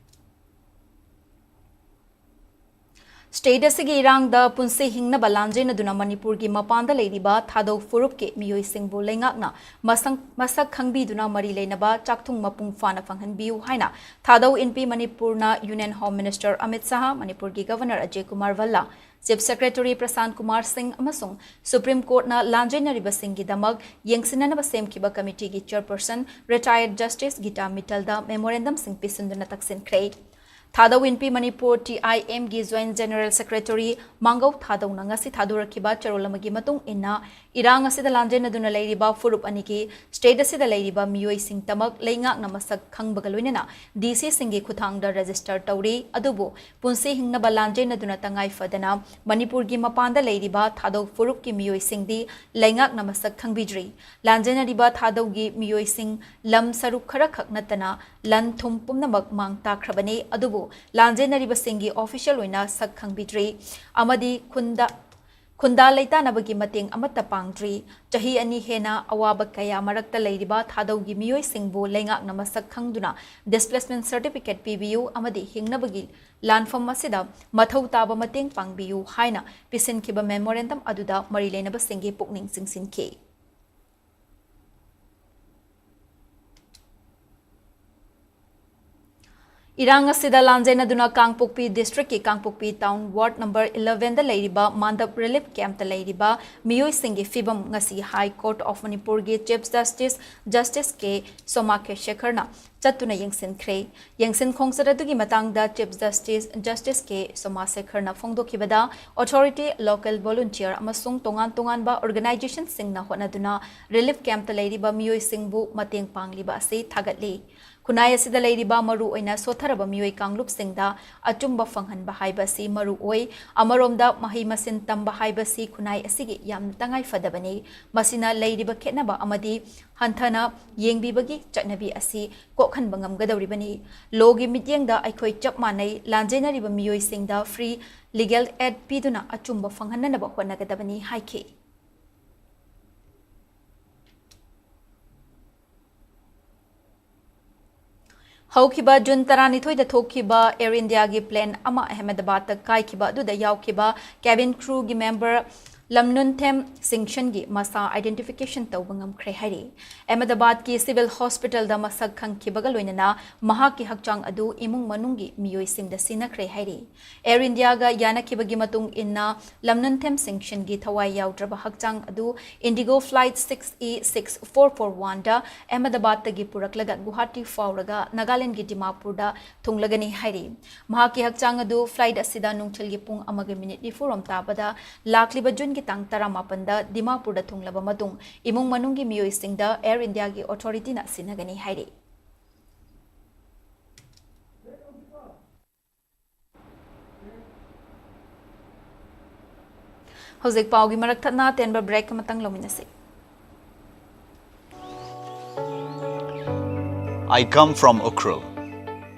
State ꯑꯁꯤꯒꯤ ꯏꯔꯥꯡꯗ ꯄꯨꯟꯁꯤ ꯍꯤꯡꯅꯕ ꯂꯥꯟꯖꯦꯟꯅꯗꯨꯅ ꯃꯅꯤꯄꯨꯔꯒꯤ ꯃꯄꯥꯟꯗ ꯂꯩꯔꯤꯕ ꯊꯥꯗꯧ ꯐꯨꯔꯨꯞꯀꯤ ꯃꯤꯑꯣꯏꯁꯤꯡꯕꯨ ꯂꯩꯉꯥꯛꯅ ꯃꯁꯛ, ꯃꯁꯛ ꯈꯪꯕꯤꯗꯨꯅ ꯃꯔꯤ ꯂꯩꯅꯕ ꯆꯥꯛꯊꯨꯡ ꯃꯄꯨꯡ ꯐꯥꯅ ꯐꯪꯍꯟꯕꯤꯌꯨ ꯍꯥꯏꯅ ꯊꯥꯗꯧ ꯏꯟꯄꯤ ꯃꯅꯤꯄꯨꯔꯅ Union Home Minister Amit Shah, ꯃꯅꯤꯄꯨꯔꯒꯤ Governor Ajay Kumar ꯚꯜꯂꯥ, Chief Secretary ꯄ꯭ꯔꯁꯥꯟ Kumar ꯁꯤꯡ ꯑꯃꯁꯨꯡ Supreme Courtꯅ ꯂꯥꯟꯖꯦꯟꯅꯔꯤꯕꯁꯤꯡꯒꯤꯗꯃꯛ ꯌꯦꯡꯁꯤꯟꯅꯅꯕ ꯁꯦꯝꯈꯤꯕ committeeꯒꯤ chairperson retired Justice ꯒꯤꯇꯥ ꯃꯤꯇꯜꯗ memorandumꯁꯤꯡ ꯄꯤꯁꯤꯟꯗꯨꯅ ꯇꯛꯁꯤꯟꯈ꯭ꯔꯦ꯫ ꯊꯥꯗꯧ ꯏꯟꯄꯤ ꯃꯅꯤꯄꯨꯔ ꯇꯤ ꯑꯥꯏ ꯑꯦꯝꯒꯤ Joint General Secretary ꯃꯥꯡꯒꯧ ꯊꯥꯗꯧꯅ ꯉꯁꯤ ꯊꯥꯗꯣꯔꯛꯈꯤꯕ ꯆꯦꯔꯣꯜ ꯑꯃꯒꯤ ꯃꯇꯨꯡ ꯏꯟꯅ, ꯏꯔꯥꯡ ꯑꯁꯤꯗ ꯂꯥꯟꯖꯦꯟꯅꯗꯨꯅ ꯂꯩꯔꯤꯕ ꯐꯨꯔꯨꯞ ꯑꯅꯤꯒꯤ state ꯑꯁꯤꯗ ꯂꯩꯔꯤꯕ ꯃꯤꯑꯣꯏꯁꯤꯡꯇꯃꯛ ꯂꯩꯉꯥꯛꯅ ꯃꯁꯛ ꯈꯪꯕꯒ ꯂꯣꯏꯅꯅ D C ꯁꯤꯡꯒꯤ ꯈꯨꯠꯊꯥꯡꯗ register ꯇꯧꯔꯤ꯫ ꯑꯗꯨꯕꯨ ꯄꯨꯟꯁꯤ ꯍꯤꯡꯅꯕ ꯂꯥꯟꯖꯦꯟꯅꯗꯨꯅ ꯇꯉꯥꯏ ꯐꯗꯅ ꯃꯅꯤꯄꯨꯔꯒꯤ ꯃꯄꯥꯟꯗ ꯂꯩꯔꯤꯕ ꯊꯥꯗꯧ ꯐꯨꯔꯨꯞꯀꯤ ꯃꯤꯑꯣꯏꯁꯤꯡꯗꯤ ꯂꯩꯉꯥꯛꯅ ꯃꯁꯛ ꯈꯪꯕꯤꯗ꯭ꯔꯤ꯫ ꯂꯥꯟꯖꯦꯟꯅꯔꯤꯕ ꯊꯥꯗꯧꯒꯤ ꯃꯤꯑꯣꯏꯁꯤꯡ ꯂꯝ ꯁꯔꯨꯛ ꯈꯔꯈꯛ ꯅꯠꯇꯅ ꯂꯟ ꯊꯨꯝ ꯄꯨꯝꯅꯃꯛ ꯃꯥꯡ ꯇꯥꯛꯈ꯭ꯔꯕꯅꯤ꯫ ꯑꯗꯨꯕꯨ ꯂꯥꯟꯖꯦꯟꯅꯔꯤꯕꯁꯤꯡꯒꯤ official ꯑꯣꯏꯅ ꯁꯛ ꯈꯪꯕꯤꯗ꯭ꯔꯤ ꯑꯃꯗꯤ ꯈꯨꯟꯗ, ꯈꯨꯟꯗꯥ ꯂꯩꯇꯥꯅꯕꯒꯤ ꯃꯇꯦꯡ ꯑꯃꯠꯇ ꯄꯥꯡꯗ꯭ꯔꯤ꯫ ꯆꯍꯤ ꯑꯅꯤ ꯍꯦꯟꯅ ꯑꯋꯥꯕ ꯀꯌꯥ ꯃꯔꯛꯇ ꯂꯩꯔꯤꯕ ꯊꯥꯗꯧꯒꯤ ꯃꯤꯑꯣꯏꯁꯤꯡꯕꯨ ꯂꯩꯉꯥꯛꯅ ꯃꯁꯛ ꯈꯪꯗꯨꯅ displacement certificate ꯄꯤꯕꯤꯌꯨ ꯑꯃꯗꯤ ꯍꯤꯡꯅꯕꯒꯤ ꯂꯥꯟꯐꯝ ꯑꯁꯤꯗ ꯃꯊꯧ ꯇꯥꯕ ꯃꯇꯦꯡ ꯄꯥꯡꯕꯤꯌꯨ ꯍꯥꯏꯅ ꯄꯤꯁꯤꯟꯈꯤꯕ memorandum ꯑꯗꯨꯗ ꯃꯔꯤ ꯂꯩꯅꯕꯁꯤꯡꯒꯤ ꯄꯨꯛꯅꯤꯡ ꯆꯤꯡꯁꯤꯟꯈꯤ꯫ ꯏꯔꯥꯡ ꯑꯁꯤꯗ ꯂꯥꯟꯖꯦꯟꯅꯗꯨꯅ ꯀꯥꯡꯄꯣꯛꯄꯤ district ꯀꯤ ꯀꯥꯡꯄꯣꯛꯄꯤ town ward number eleven ꯗ ꯂꯩꯔꯤꯕ ꯃꯥꯟꯗꯞ relief camp ꯇ ꯂꯩꯔꯤꯕ ꯃꯤꯑꯣꯏꯁꯤꯡꯒꯤ ꯐꯤꯕꯝ ꯉꯁꯤ High Court of ꯃꯅꯤꯄꯨꯔꯒꯤ Chief Justice Justice ꯀꯦ ꯁꯣꯃꯥ ꯀꯦ ꯁꯦꯈꯔꯅ ꯆꯠꯇꯨꯅ ꯌꯦꯡꯁꯤꯟꯈ꯭ꯔꯦ꯫ ꯌꯦꯡꯁꯤꯟ ꯈꯣꯡꯆꯠ ꯑꯗꯨꯒꯤ ꯃꯇꯥꯡꯗ Chief Justice Justice ꯀꯦ ꯁꯣꯃꯥ ꯁꯦꯈꯔꯅ ꯐꯣꯡꯗꯣꯛꯈꯤꯕꯗ, authority, local volunteer ꯑꯃꯁꯨꯡ ꯇꯣꯉꯥꯟ ꯇꯣꯉꯥꯟꯕ organization ꯁꯤꯡꯅ ꯍꯣꯠꯅꯗꯨꯅ relief camp ꯇ ꯂꯩꯔꯤꯕ ꯃꯤꯑꯣꯏꯁꯤꯡꯕꯨ ꯃꯇꯦꯡ ꯄꯥꯡꯂꯤꯕ ꯑꯁꯤ ꯊꯥꯒꯠꯂꯤ꯫ ꯈꯨꯟꯅꯥꯏ ꯑꯁꯤꯗ ꯂꯩꯔꯤꯕ ꯃꯔꯨ ꯑꯣꯏꯅ ꯁꯣꯠꯊꯔꯕ ꯃꯤꯑꯣꯏ ꯀꯥꯡꯂꯨꯞꯁꯤꯡꯗ ꯑꯆꯨꯝꯕ ꯐꯪꯍꯟꯕ ꯍꯥꯏꯕ ꯑꯁꯤ ꯃꯔꯨ ꯑꯣꯏ꯫ ꯑꯃꯔꯣꯝꯗ, ꯃꯍꯩ ꯃꯁꯤꯡ ꯇꯝꯕ ꯍꯥꯏꯕꯁꯤ ꯈꯨꯟꯅꯥꯏ ꯑꯁꯤꯒꯤ ꯌꯥꯝꯅ ꯇꯉꯥꯏ ꯐꯗꯕꯅꯤ꯫ ꯃꯁꯤꯅ ꯂꯩꯔꯤꯕ ꯈꯦꯠꯅꯕ ꯑꯃꯗꯤ ꯍꯟꯊꯅ ꯌꯦꯡꯕꯤꯕꯒꯤ ꯆꯠꯅꯕꯤ ꯑꯁꯤ ꯀꯣꯛꯍꯟꯕ ꯉꯝꯒꯗꯧꯔꯤꯕꯅꯤ꯫ Law ꯒꯤ ꯃꯤꯠꯌꯦꯡꯗ ꯑꯩꯈꯣꯏ ꯆꯞ ꯃꯥꯟꯅꯩ, ꯂꯥꯟꯖꯦꯟꯅꯔꯤꯕ ꯃꯤꯑꯣꯏꯁꯤꯡꯗ free legal aid ꯄꯤꯗꯨꯅ ꯑꯆꯨꯝꯕ ꯐꯪꯍꯟꯅꯅꯕ ꯍꯣꯠꯅꯒꯗꯕꯅꯤ ꯍꯥꯏꯈꯤ꯫ ꯍꯧꯈꯤꯕ June ꯇꯔꯥꯅꯤꯊꯣꯏꯗ ꯊꯣꯛꯈꯤꯕ Air India ꯒꯤ plane ꯑꯃ ꯑꯍꯃꯦꯗꯕꯥꯗꯇ ꯀꯥꯏꯈꯤꯕ ꯑꯗꯨꯗ ꯌꯥꯎꯈꯤꯕ cabin crew ꯒꯤ member ꯂꯝꯅꯨꯟꯊꯦꯝ ꯁꯤꯡꯁꯟꯒꯤ ꯃꯁꯥ identification ꯇꯧꯕ ꯉꯝꯈ꯭ꯔꯦ ꯍꯥꯏꯔꯤ꯫ ꯑꯍꯃꯗꯥꯕꯥꯗꯀꯤ civil hospitalꯗ ꯃꯁꯛ ꯈꯪꯈꯤꯕꯒ ꯂꯣꯏꯅꯅ ꯃꯍꯥꯛꯀꯤ ꯍꯛꯆꯥꯡ ꯑꯗꯨ ꯏꯃꯨꯡ ꯃꯅꯨꯡꯒꯤ ꯃꯤꯑꯣꯏꯁꯤꯡꯗ ꯁꯤꯟꯅꯈ꯭ꯔꯦ ꯍꯥꯏꯔꯤ꯫ Air Indiaꯒ ꯌꯥꯅꯈꯤꯕꯒꯤ ꯃꯇꯨꯡ ꯏꯟꯅ ꯂꯝꯅꯨꯟꯊꯦꯝ ꯁꯤꯡꯁꯟꯒꯤ ꯊꯋꯥꯏ ꯌꯥꯎꯗ꯭ꯔꯕ ꯍꯛꯆꯥꯡ ꯑꯗꯨ Indigo flight six E six four four oneꯗ ꯑꯍꯃꯗꯥꯕꯥꯗꯇꯒꯤ ꯄꯨꯔꯛꯂꯒ Guwahati ꯐꯥꯎꯔꯒ ꯅꯥꯒꯥꯂꯦꯟꯗꯒꯤ ꯗꯤꯃꯥꯄꯨꯔꯗ ꯊꯨꯡꯂꯒꯅꯤ ꯍꯥꯏꯔꯤ꯫ ꯃꯍꯥꯛꯀꯤ ꯍꯛꯆꯥꯡ ꯑꯗꯨ flight ꯑꯁꯤꯗ ꯅꯨꯡꯊꯤꯜꯒꯤ ꯄꯨꯡ ꯑꯃꯒ ꯃꯤꯅꯤꯠ ꯅꯤꯐꯨ ꯔꯣꯝ ꯇꯥꯕꯗ ꯂꯥꯛꯂꯤꯕ ꯖꯨꯟꯒꯤ ꯇꯥꯡ ꯇꯔꯥꯃꯥꯄꯟꯗ ꯗꯤꯃꯥꯄꯨꯔꯗ ꯊꯨꯡꯂꯕ ꯃꯇꯨꯡ ꯏꯃꯨꯡ ꯃꯅꯨꯡꯒꯤ ꯃꯤꯑꯣꯏꯁꯤꯡꯗ Air Indiaꯒꯤ authorityꯅ ꯁꯤꯟꯅꯒꯅꯤ ꯍꯥꯏꯔꯤ꯫ ꯍꯧꯖꯤꯛ ꯄꯥꯎꯒꯤ ꯃꯔꯛ ꯊꯠꯅ ꯇꯦꯟꯕ break ꯑꯃꯇꯪ ꯂꯧꯃꯤꯟꯅꯁꯤ꯫ I come from Ukhrul,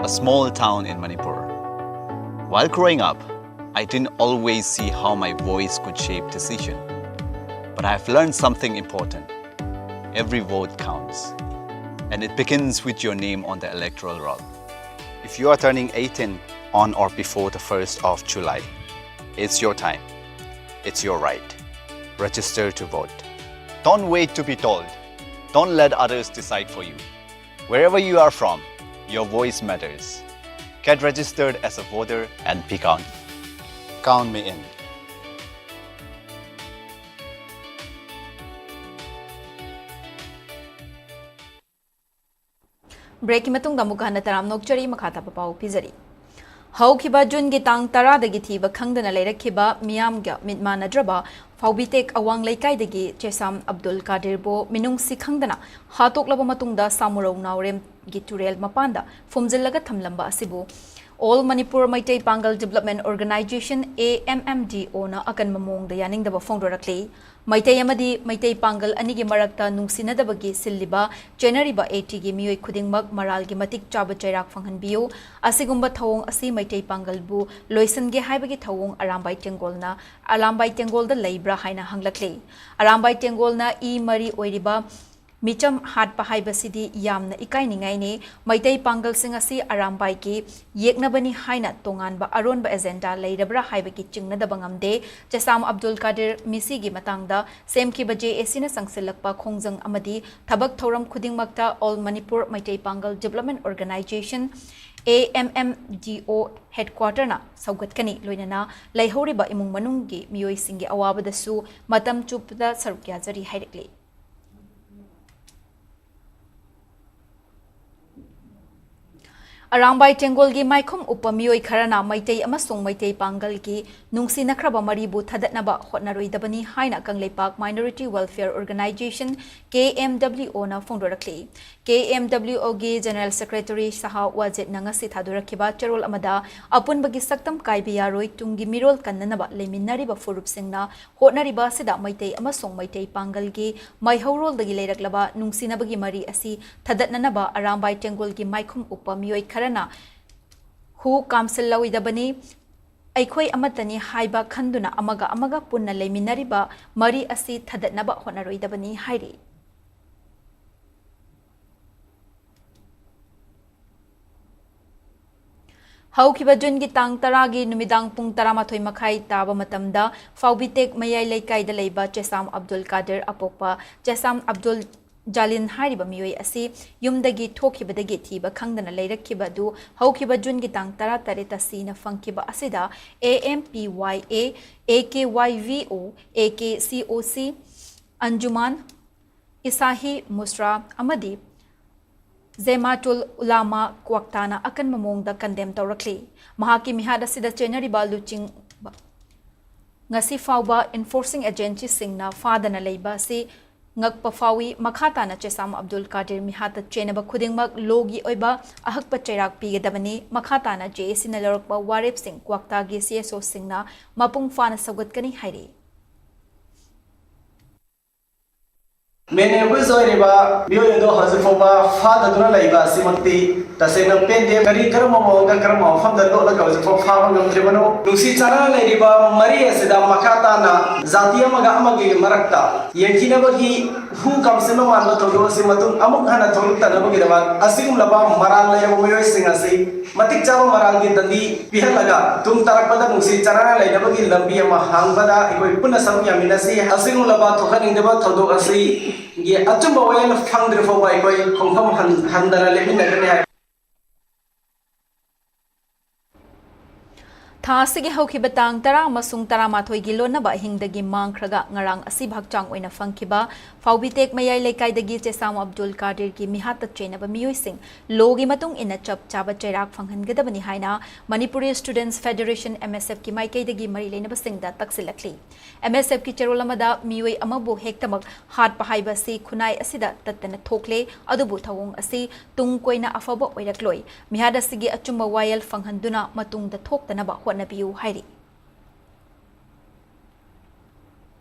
a small town in Manipur. While growing up, I didn't always see how my voice could shape decision. But I've learned something important. Every vote counts. And it begins with your name on the electoral roll. If you are turning eighteen on or before the first of July, it's your time. It's your right. Register to vote. Don't wait to be told. Don't let others decide for you. Wherever you are from, your voice matters. Get registered as a voter and be counted. Count me in. Breakꯀꯤ ꯃꯇꯨꯡꯗ ꯑꯃꯨꯛꯀ ꯍꯟꯅ ꯇꯔꯥꯝꯅ ꯑꯣꯛꯆꯔꯤ꯫ ꯃꯈꯥ ꯇꯥꯕ ꯄꯥꯎ ꯄꯤꯖꯔꯤ꯫ ꯍꯧꯈꯤꯕ ꯖꯨꯟꯒꯤ ꯇꯥꯡ ꯇꯔꯥꯗꯒꯤ ꯊꯤꯕ ꯈꯪꯗꯅ ꯂꯩꯔꯛꯈꯤꯕ ꯃꯤꯌꯥꯝꯒ ꯃꯤꯠ ꯃꯥꯟꯅꯗ꯭ꯔꯕ ꯐꯥꯎꯕꯤꯇꯦꯛ ꯑꯋꯥꯡ ꯂꯩꯀꯥꯏꯗꯒꯤ ꯆꯦꯁꯥꯝ ꯑꯕꯗꯨꯜ ꯀꯥꯗꯤꯔꯕꯨ ꯃꯤꯅꯨꯡꯁꯤ ꯈꯪꯗꯅ ꯍꯥꯠꯇꯣꯛꯂꯕ ꯃꯇꯨꯡꯗ ꯁꯥꯃꯨꯔꯧ ꯅꯥꯎꯔꯦꯝꯒꯤ ꯇꯨꯔꯦꯜ ꯃꯄꯥꯟꯗ ꯐꯨꯝꯖꯤꯜꯂꯒ ꯊꯝꯂꯝꯕ ꯑꯁꯤꯕꯨ All Manipur Meitei Pangal Development Organization, A M M D Oꯅ ꯑꯀꯟꯕ ꯃꯑꯣꯡꯗ ꯌꯥꯅꯤꯡꯗꯕ ꯐꯣꯡꯗꯣꯔꯛꯂꯤ꯫ ꯃꯩꯇꯩ ꯑꯃꯗꯤ ꯃꯩꯇꯩ ꯄꯥꯡꯒꯜ ꯑꯅꯤꯒꯤ ꯃꯔꯛꯇ ꯅꯨꯡꯁꯤꯅꯗꯕꯒꯤ ꯁꯤꯜꯂꯤꯕ ꯆꯦꯟꯅꯔꯤꯕ ATꯒꯤ ꯃꯤꯑꯣꯏ ꯈꯨꯗꯤꯡꯃꯛ ꯃꯔꯥꯜꯒꯤ ꯃꯇꯤꯛ ꯆꯥꯕ ꯆꯩꯔꯥꯛ ꯐꯪꯍꯟꯕꯤꯌꯨ꯫ ꯑꯁꯤꯒꯨꯝꯕ ꯊꯧꯑꯣꯡ ꯑꯁꯤ ꯃꯩꯇꯩ ꯄꯥꯡꯒꯜꯕꯨ ꯂꯣꯏꯁꯤꯟꯒꯦ ꯍꯥꯏꯕꯒꯤ ꯊꯧꯑꯣꯡ ꯑꯔꯥꯝꯕꯥꯏ ꯇꯦꯡꯒꯣꯜꯅ, ꯑꯔꯥꯝꯕꯥꯏ ꯇꯦꯡꯒꯣꯜꯗ ꯂꯩꯕ꯭ꯔꯥ ꯍꯥꯏꯅ ꯍꯪꯂꯛꯂꯤ꯫ ꯑꯔꯥꯝꯕꯥꯏ ꯇꯦꯡꯒꯣꯜꯅ ꯏ ꯃꯔꯤ ꯑꯣꯏꯔꯤꯕ ꯃꯤꯆꯝ ꯍꯥꯠꯄ ꯍꯥꯏꯕꯁꯤꯗꯤ ꯌꯥꯝꯅ ꯏꯀꯥꯏꯅꯤꯡꯉꯥꯏꯅꯤ꯫ ꯃꯩꯇꯩ ꯄꯥꯡꯒꯜꯁꯤꯡ ꯑꯁꯤ ꯑꯔꯥꯝꯕꯥꯏꯒꯤ ꯌꯦꯛꯅꯕꯅꯤ ꯍꯥꯏꯅ ꯇꯣꯉꯥꯟꯕ ꯑꯔꯣꯟꯕ ꯑꯦꯖꯦꯟꯗꯥ ꯂꯩꯔꯕ꯭ꯔꯥ ꯍꯥꯏꯕꯒꯤ ꯆꯤꯡꯅꯗꯕ ꯉꯝꯗꯦ꯫ ꯆꯦꯁꯥꯝ ꯑꯕꯗꯨꯜ ꯀꯥꯗꯤꯔ ꯃꯤꯁꯤꯒꯤ ꯃꯇꯥꯡꯗ ꯁꯦꯝꯈꯤꯕ ꯖꯦ ꯑꯦ ꯁꯤꯅ ꯆꯪꯁꯤꯜꯂꯛꯄ ꯈꯣꯡꯖꯪ ꯑꯃꯗꯤ ꯊꯕꯛ ꯊꯧꯔꯝ ꯈꯨꯗꯤꯡꯃꯛꯇ All Manipur Meitei Pangal Development Organization, A M M D O headquarterꯅ ꯁꯧꯒꯠꯀꯅꯤ, ꯂꯣꯏꯅꯅ ꯂꯩꯍꯧꯔꯤꯕ ꯏꯃꯨꯡ ꯃꯅꯨꯡꯒꯤ ꯃꯤꯑꯣꯏꯁꯤꯡꯒꯤ ꯑꯋꯥꯕꯗꯁꯨ ꯃꯇꯝ ꯆꯨꯞꯄꯗ ꯁꯔꯨꯛ ꯌꯥꯖꯔꯤ ꯍꯥꯏꯔꯛꯂꯤ꯫ ꯑꯔꯥꯝꯕꯥꯏ ꯇꯦꯡꯒꯣꯜꯒꯤ ꯃꯥꯏꯈꯨꯝ ꯎꯞꯄ ꯃꯤꯑꯣꯏ ꯈꯔꯅ ꯃꯩꯇꯩ ꯑꯃꯁꯨꯡ ꯃꯩꯇꯩ ꯄꯥꯡꯒꯜꯒꯤ ꯅꯨꯡꯁꯤꯅꯈ꯭ꯔꯕ ꯃꯔꯤꯕꯨ ꯊꯥꯗꯠꯅꯕ ꯍꯣꯠꯅꯔꯣꯏꯗꯕꯅꯤ ꯍꯥꯏꯅ Kangleipak Minority Welfare Organization, K M W O ꯅ ꯐꯣꯡꯗꯣꯔꯛꯂꯤ꯫ K M W O ꯒꯤ General Secretary ꯁꯍꯥ ꯋꯥꯖꯦꯠꯅ ꯉꯁꯤ ꯊꯥꯗꯣꯔꯛꯈꯤꯕ ꯆꯦꯔꯣꯜ ꯑꯃꯗ, ꯑꯄꯨꯟꯕꯒꯤ ꯁꯛꯇꯝ ꯀꯥꯏꯕ ꯌꯥꯔꯣꯏ, ꯇꯨꯡꯒꯤ ꯃꯤꯔꯣꯜ ꯀꯟꯅꯅꯕ ꯂꯩꯃꯤꯟꯅꯔꯤꯕ ꯐꯨꯔꯨꯞꯁꯤꯡꯅ ꯍꯣꯠꯅꯔꯤꯕ ꯑꯁꯤꯗ ꯃꯩꯇꯩ ꯑꯃꯁꯨꯡ ꯃꯩꯇꯩ ꯄꯥꯡꯒꯜꯒꯤ ꯃꯩꯍꯧꯔꯣꯜꯗꯒꯤ ꯂꯩꯔꯛꯂꯕ ꯅꯨꯡꯁꯤꯅꯕꯒꯤ ꯃꯔꯤ ꯑꯁꯤ ꯊꯥꯗꯠꯅꯅꯕ ꯑꯔꯥꯝꯕꯥꯏ ꯇꯦꯡꯒꯣꯜꯒꯤ ꯃꯥꯏꯈꯨꯝ ꯎꯞꯄ ꯃꯤꯑꯣꯏ ꯈꯔꯅ ꯍꯨ ꯀꯥꯝꯁꯤꯜꯂꯣꯏꯗꯕꯅꯤ, ꯑꯩꯈꯣꯏ ꯑꯃꯠꯇꯅꯤ ꯍꯥꯏꯕ ꯈꯟꯗꯨꯅ ꯑꯃꯒ ꯑꯃꯒ ꯄꯨꯟꯅ ꯂꯩꯃꯤꯟꯅꯔꯤꯕ ꯃꯔꯤ ꯑꯁꯤ ꯊꯥꯗꯠꯅꯕ ꯍꯣꯠꯅꯔꯣꯏꯗꯕꯅꯤ ꯍꯥꯏꯔꯤ꯫ ꯍꯧꯈꯤꯕ ꯖꯨꯟꯒꯤ ꯇꯥꯡ ꯇꯔꯥꯒꯤ ꯅꯨꯃꯤꯗꯥꯡ ꯄꯨꯡ ꯇꯔꯥꯃꯥꯊꯣꯏ ꯃꯈꯥꯏ ꯇꯥꯕ ꯃꯇꯝꯗ ꯐꯥꯎꯕꯤꯇꯦꯛ ꯃꯌꯥꯏ ꯂꯩꯀꯥꯏꯗ ꯂꯩꯕ ꯆꯦꯁꯥꯝ ꯑꯕꯗꯨꯜ ꯀꯥꯗꯤꯔ, ꯑꯄꯣꯛꯄ ꯆꯦꯁꯥꯝ ꯑꯕꯗꯨꯜ ꯖꯥꯂꯤꯟ ꯍꯥꯏꯔꯤꯕ ꯃꯤꯑꯣꯏ ꯑꯁꯤ ꯌꯨꯝꯗꯒꯤ ꯊꯣꯛꯈꯤꯕꯗꯒꯤ ꯊꯤꯕ ꯈꯪꯗꯅ ꯂꯩꯔꯛꯈꯤꯕ ꯑꯗꯨ ꯍꯧꯈꯤꯕ ꯖꯨꯟꯒꯤ ꯇꯥꯡ ꯇꯔꯥꯇꯔꯦꯠꯇ ꯁꯤꯅ ꯐꯪꯈꯤꯕ ꯑꯁꯤꯗ A M P Y A, A K Y V O, A K C O C, Anjuman Isahi Musra ꯑꯃꯗꯤ ꯖꯦꯃꯥꯇꯨꯜ ꯎꯂꯥꯃꯥ ꯀ꯭ꯋꯥꯛꯇꯥꯅ ꯑꯀꯟꯕ ꯃꯑꯣꯡꯗ condemn ꯇꯧꯔꯛꯂꯤ꯫ ꯃꯍꯥꯛꯀꯤ ꯃꯤꯍꯥꯠ ꯑꯁꯤꯗ ꯆꯦꯟꯅꯔꯤꯕ ꯂꯨꯆꯤꯡꯕ ꯉꯁꯤ ꯐꯥꯎꯕ enforcing agencyꯁꯤꯡꯅ ꯐꯥꯗꯅ ꯂꯩꯕ ꯑꯁꯤ ꯉꯛꯄ ꯐꯥꯎꯏ꯫ ꯃꯈꯥ ꯇꯥꯅ ꯆꯦꯁꯥꯝ ꯑꯕꯗꯨꯜ ꯀꯥꯗꯤꯔ ꯃꯤꯍꯥꯠꯇ ꯆꯦꯟꯅꯕ ꯈꯨꯗꯤꯡꯃꯛ lawꯒꯤ ꯑꯣꯏꯕ ꯑꯍꯛꯄ ꯆꯩꯔꯥꯛ ꯄꯤꯒꯗꯕꯅꯤ꯫ ꯃꯈꯥ ꯇꯥꯅ J A Cꯅ ꯂꯧꯔꯛꯄ ꯋꯥꯔꯦꯞꯁꯤꯡ ꯀ꯭ꯋꯥꯛꯇꯥꯒꯤ C S Oꯁꯤꯡꯅ ꯃꯄꯨꯡ ꯐꯥꯅ ꯁꯧꯒꯠꯀꯅꯤ ꯍꯥꯏꯔꯤ꯫ ꯃꯦꯟ ꯑꯦꯝꯕꯨꯁ ꯑꯣꯏꯔꯤꯕ ꯃꯤꯑꯣꯏ ꯑꯗꯨ ꯍꯧꯖꯤꯛ ꯐꯥꯎꯕ ꯐꯥꯗꯗꯨꯅ ꯂꯩꯕ ꯑꯁꯤꯃꯛꯇꯤ ꯇꯁꯦꯡꯅ ꯄꯦꯟꯗꯦ꯫ ꯀꯔꯤ, ꯀꯔꯝꯕ ꯃꯑꯣꯡꯗ, ꯀꯔꯝꯕ ꯃꯐꯝꯗ ꯂꯣꯠꯂꯒ ꯍꯧꯖꯤꯛ ꯐꯥꯎ ꯐꯥꯕ ꯉꯝꯗ꯭ꯔꯤꯕꯅꯣ? ꯅꯨꯡꯁꯤ ꯆꯥꯟꯅꯅ ꯂꯩꯔꯤꯕ ꯃꯔꯤ ꯑꯁꯤꯗ ꯃꯈꯥ ꯇꯥꯅ ꯖꯥꯇꯤ ꯑꯃꯒ ꯑꯃꯒꯤ ꯃꯔꯛꯇ ꯌꯦꯡꯊꯤꯅꯕꯒꯤ ꯍꯨ ꯀꯥꯝꯁꯤꯟꯕ ꯃꯥꯟꯕ ꯊꯧꯗꯣꯛ ꯑꯁꯤ ꯃꯇꯨꯡ ꯑꯃꯨꯛ ꯍꯟꯅ ꯊꯣꯛꯂꯛꯇꯅꯕꯒꯤꯗꯃꯛ ꯑꯁꯤꯒꯨꯝꯂꯕ ꯃꯔꯥꯜ ꯂꯩꯔꯕ ꯃꯤꯑꯣꯏꯁꯤꯡ ꯑꯁꯤ ꯃꯇꯤꯛ ꯆꯥꯕ ꯃꯔꯥꯜꯒꯤ ꯗꯟꯗꯤ ꯄꯤꯍꯜꯂꯒ ꯇꯨꯡ ꯇꯥꯔꯛꯄꯗ ꯅꯨꯡꯁꯤ ꯆꯥꯟꯅꯅ ꯂꯩꯅꯕꯒꯤ ꯂꯝꯕꯤ ꯑꯃ ꯍꯥꯡꯕꯗ ꯑꯩꯈꯣꯏ ꯄꯨꯟꯅ ꯁꯔꯨꯛ ꯌꯥꯃꯤꯟꯅꯁꯤ꯫ ꯑꯁꯤꯒꯨꯝꯂꯕ ꯊꯣꯛꯍꯟꯅꯤꯡꯗꯕ ꯊꯧꯗꯣꯛ ꯑꯁꯤꯒꯤ ꯑꯆꯨꯝꯕ ꯋꯥꯌꯦꯜ ꯐꯪꯗ꯭ꯔꯤ ꯐꯥꯎꯕ ꯑꯩꯈꯣꯏ ꯈꯣꯡꯐꯝ ꯍꯟ-, ꯍꯟꯗꯅ ꯂꯦꯞꯃꯤꯟꯅꯒꯅꯤ ꯍꯥꯏ꯫ ꯊꯥ ꯑꯁꯤꯒꯤ ꯍꯧꯈꯤꯕ ꯇꯥꯡ ꯇꯔꯥ ꯑꯃꯁꯨꯡ ꯇꯔꯥꯃꯥꯊꯣꯏꯒꯤ ꯂꯣꯟꯅꯕ ꯑꯍꯤꯡꯗꯒꯤ ꯃꯥꯡꯈ꯭ꯔꯒ ꯉꯔꯥꯡ ꯑꯁꯤꯕ ꯍꯛꯆꯥꯡ ꯑꯣꯏꯅ ꯐꯪꯈꯤꯕ ꯐꯥꯎꯕꯤꯇꯦꯛ ꯃꯌꯥꯏ ꯂꯩꯀꯥꯏꯗꯒꯤ ꯆꯦꯁꯥꯝ ꯑꯕꯗꯨꯜ ꯀꯥꯗꯤꯔꯒꯤ ꯃꯤꯍꯥꯠꯇ ꯆꯦꯟꯅꯕ ꯃꯤꯑꯣꯏꯁꯤꯡ ꯂꯣꯒꯤ ꯃꯇꯨꯡ ꯏꯟꯅ ꯆꯞ ꯆꯥꯕ ꯆꯩꯔꯥꯛ ꯐꯪꯍꯟꯒꯗꯕꯅꯤ ꯍꯥꯏꯅ ꯃꯅꯤꯄꯨꯔꯤ ꯁ꯭ꯇꯨꯗꯦꯟꯠꯁ ꯐꯦꯗꯔꯦꯁꯟ, ꯑꯦꯝ ꯑꯦꯁ ꯑꯦꯐꯀꯤ ꯃꯥꯏꯀꯩꯗꯒꯤ ꯃꯔꯤ ꯂꯩꯅꯕꯁꯤꯡꯗ ꯇꯛꯁꯤꯜꯂꯛꯂꯤ꯫ ꯑꯦꯝ ꯑꯦꯁ ꯑꯦꯐꯀꯤ ꯆꯦꯔꯣꯜ ꯑꯃꯗ ꯃꯤꯑꯣꯏ ꯑꯃꯕꯨ ꯍꯦꯛꯇꯃꯛ ꯍꯥꯠꯄ ꯍꯥꯏꯕ ꯑꯁꯤ ꯈꯨꯟꯅꯥꯏ ꯑꯁꯤꯗ ꯇꯠꯇꯅ ꯊꯣꯛꯂꯦ, ꯑꯗꯨꯕꯨ ꯊꯧꯑꯣꯡ ꯑꯁꯤ ꯇꯨꯡ ꯀꯣꯏꯅ ꯑꯐꯕ ꯑꯣꯏꯔꯛꯂꯣꯏ꯫ ꯃꯤꯍꯥꯠ ꯑꯁꯤꯒꯤ ꯑꯆꯨꯝꯕ ꯋꯥꯌꯦꯜ ꯐꯪꯍꯟꯗꯨꯅ ꯃꯇꯨꯡꯗ ꯊꯣꯛꯇꯅꯕ ꯍꯣꯠꯅꯕꯤꯌꯨ ꯍꯥꯏꯔꯤ꯫